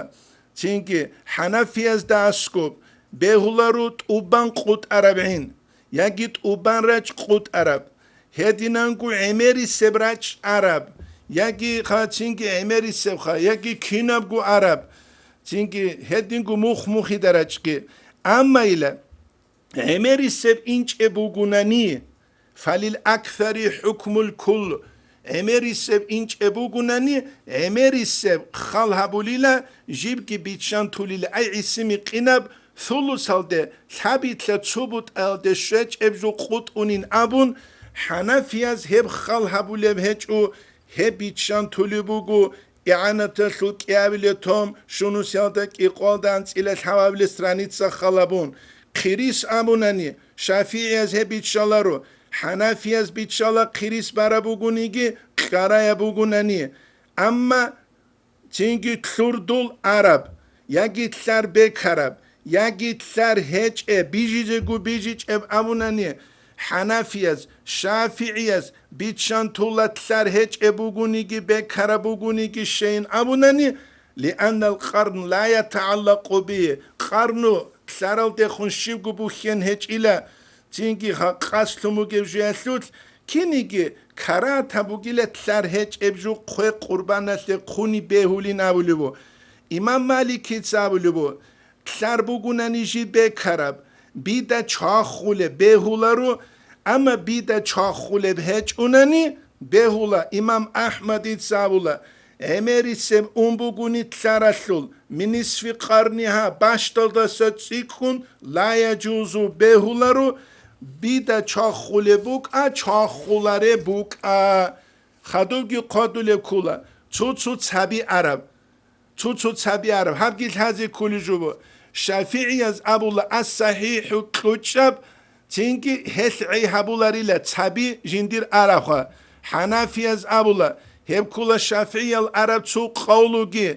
цинги хӀанафиязда аскӀоб бегьуларо тӀубан къутӀараб гӀин, яги тӀубан рачӀ къутӀараб, гьединанго гӀемерисеб рачӀ араб, яги ха-, цинги гӀемерисебха, яги кинабго араб, цинги гьединго мух-мухида рачӀги. Амма ила гӀемерисеб инчӀеб бугунани, фалил аксари хӀукмул кулл, гӀемерисеб инчӀеб бугунани, гӀемерисеб хал гьабулила, жибги биччан тулила, ай гӀиси-микьинаб, сулусалде, лъабилъа цо бутӀаялде щвечӀеб жо къутӀунин абун, хӀанафияз гьеб хал гьабулеб гьечӀо, гьеб биччан тулеб буго, игӀанаталъул кӀиабилеб том, шунусиялда кӀикъоялда анцӀила лъабабилеб страница халабун. Хъирис абунани, шафигӀияз гьеб биччаларо, хӀанафияз биччала хъирис бараб бугониги, кьараяб бугунани. Амма цинги лъурдул араб, яги лъар бекараб, яги лъар гьечӀеб, бижизего бижичӀеб абунани, хӀанафияз, шафигӀияз биччан тула лъар гьечӀеб бугониги, бекараб бугониги щейин абунани, лианнал къарн ла ятагӀаллакъу би, къарну лъаралдехун щибго бухьен гьечӀила, цинги гьа-, къаслъун бугеб жуялъулъ, киниги карагьат гьабугила лъар гьечӀеб жо хъве къурбаналъе хъуни бегьулин абулеб бу. Имам Маликица абулеб бу, лъар бугунани жиб бекараб, бида чвахулеб бегьуларо, амма бида чвахулеб гьечӀунани бегьула. Имам АхӀмадица абула, гӀемерисеб ун бугуни лъаралъул, минисфи къарнигьа, бащдалдаса цӀикӀкӀун, ла яжузу бегьуларо, Бида чвахулеб букӀа, чвахулареб букӀа. Хадубги хъвадулеб ккула, цо-цо цаби араб. Цо-цо цаби араб. Гьабги лъазе кколеб жо буго. ШафигӀияз абула, ас-сахӀихӀу кьучӀаб, цинги гьелъ гӀей гьабуларила цаби жиндир арабха. ХӀанафияз абула, гьеб ккула ШафигӀиял араб цо къавлуги,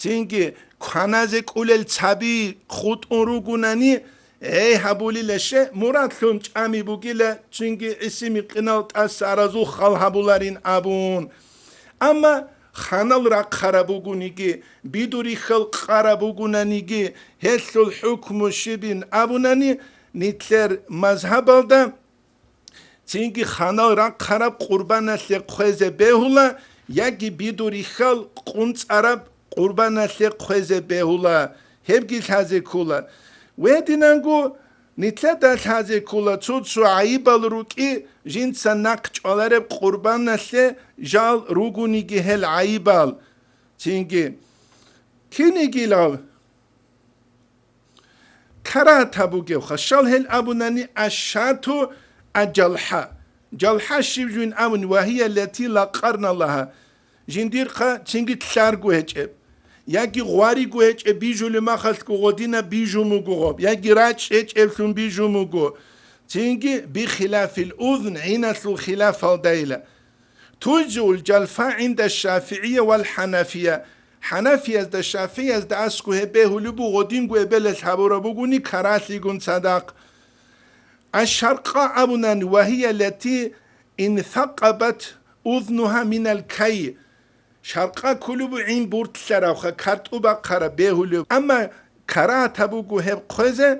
цинги кваназе кӀулел цаби хутӀун ругунани, гӀей гьабулила, щай, мурадлъун чӀами бугила, цинги гӀисими къинал тӀаса аразул хал гьабуларин абун. Амма ханал рахъараб бугониги, бидури хьал къараб бугунаниги, гьелъул хӀукму щибин абунани, нилъер мазгьабалда цинги ханал рахъараб къурбаналъе хъвезе бегьула, яги бидури хьал къунцӀараб къурбаналъе хъвезе бегьула, гьебги лъазе ккула. Гьединанго нилъеда лъазе ккула цо-цо гӀайибал рукӀи, жинца нахъ чӀвалареб къурбаналъе жал ругониги гьел гӀайибал. Цинги кинигилав карагьат гьабугевха, щал гьел абунани, аш-шату аж-жалхӀа. ЖалхӀа щиб жуин абуни, ва гьия лати ла къарна лагьа. Жиндирхъа цинги лъарго гьечӀеб, яги гъвариго гьечӀеб, бижулеб махалъго гъодина бижун буго гъоб, яги рачӀ гьечӀеблъун бижун буго. Цинги бихилафил узн, гӀиналъул хилафалдайила. Тужжиул жалфа гӀинда ШафигӀия вал ХӀанафия. ХӀанафиязда, ШафигӀиязда аскӀу гьеб бегьулеб буго, гъодинго эбелалъ гьабураб бугони каралъигун цадахъ. Аш-шаркъа абунани, ва гьия лати инсакъабат узнугьа минал кай. Шаркъа кколеб буго гӀин буртлъарабха, картӀу бахъараб бегьулеб. Амма карагьат гьабуго гьеб хъвезе,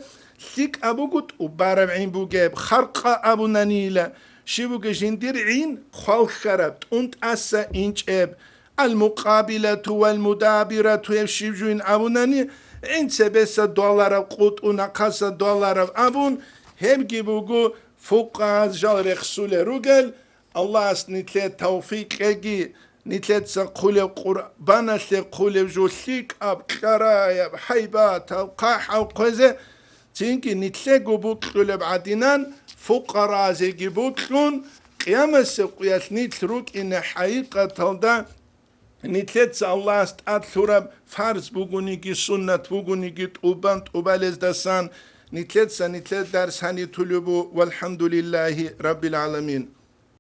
лъикӀаб буго тӀубараб гӀин бугеб, харкъа абунанила, щиб буго жиндир гӀин хъвалхьараб, тӀун тӀаса инчӀеб. Ал-мукъабилату вал-мудабирату гьеб щиб жуин абунани, гӀин цебеса дугьалараб, къутӀу нахъаса дугьалараб абун, гьебги буго фукъагьаз жал рехсулел ругел. Аллагьас нилъее тавфикъ кьеги, нилъеца хъулеб къурбаналъе хъулеб жо лъикӀаб, кьараяб, гьайбатаб, хъахӀаб хъвезе, цинги нилъего бокьулеб гӀадинан, фукъаразеги бокьун, къиямасеб къуялъ нилъ рукӀине хӀакъикъаталда нилъеца Аллагьас тӀад лъураб фарз бугониги, суннат бугониги, тӀубан-тӀубалездасан нилъеца нилъер дарс гьанитулеб бу, валхӀамдулиллагьи раббил гӀаламин.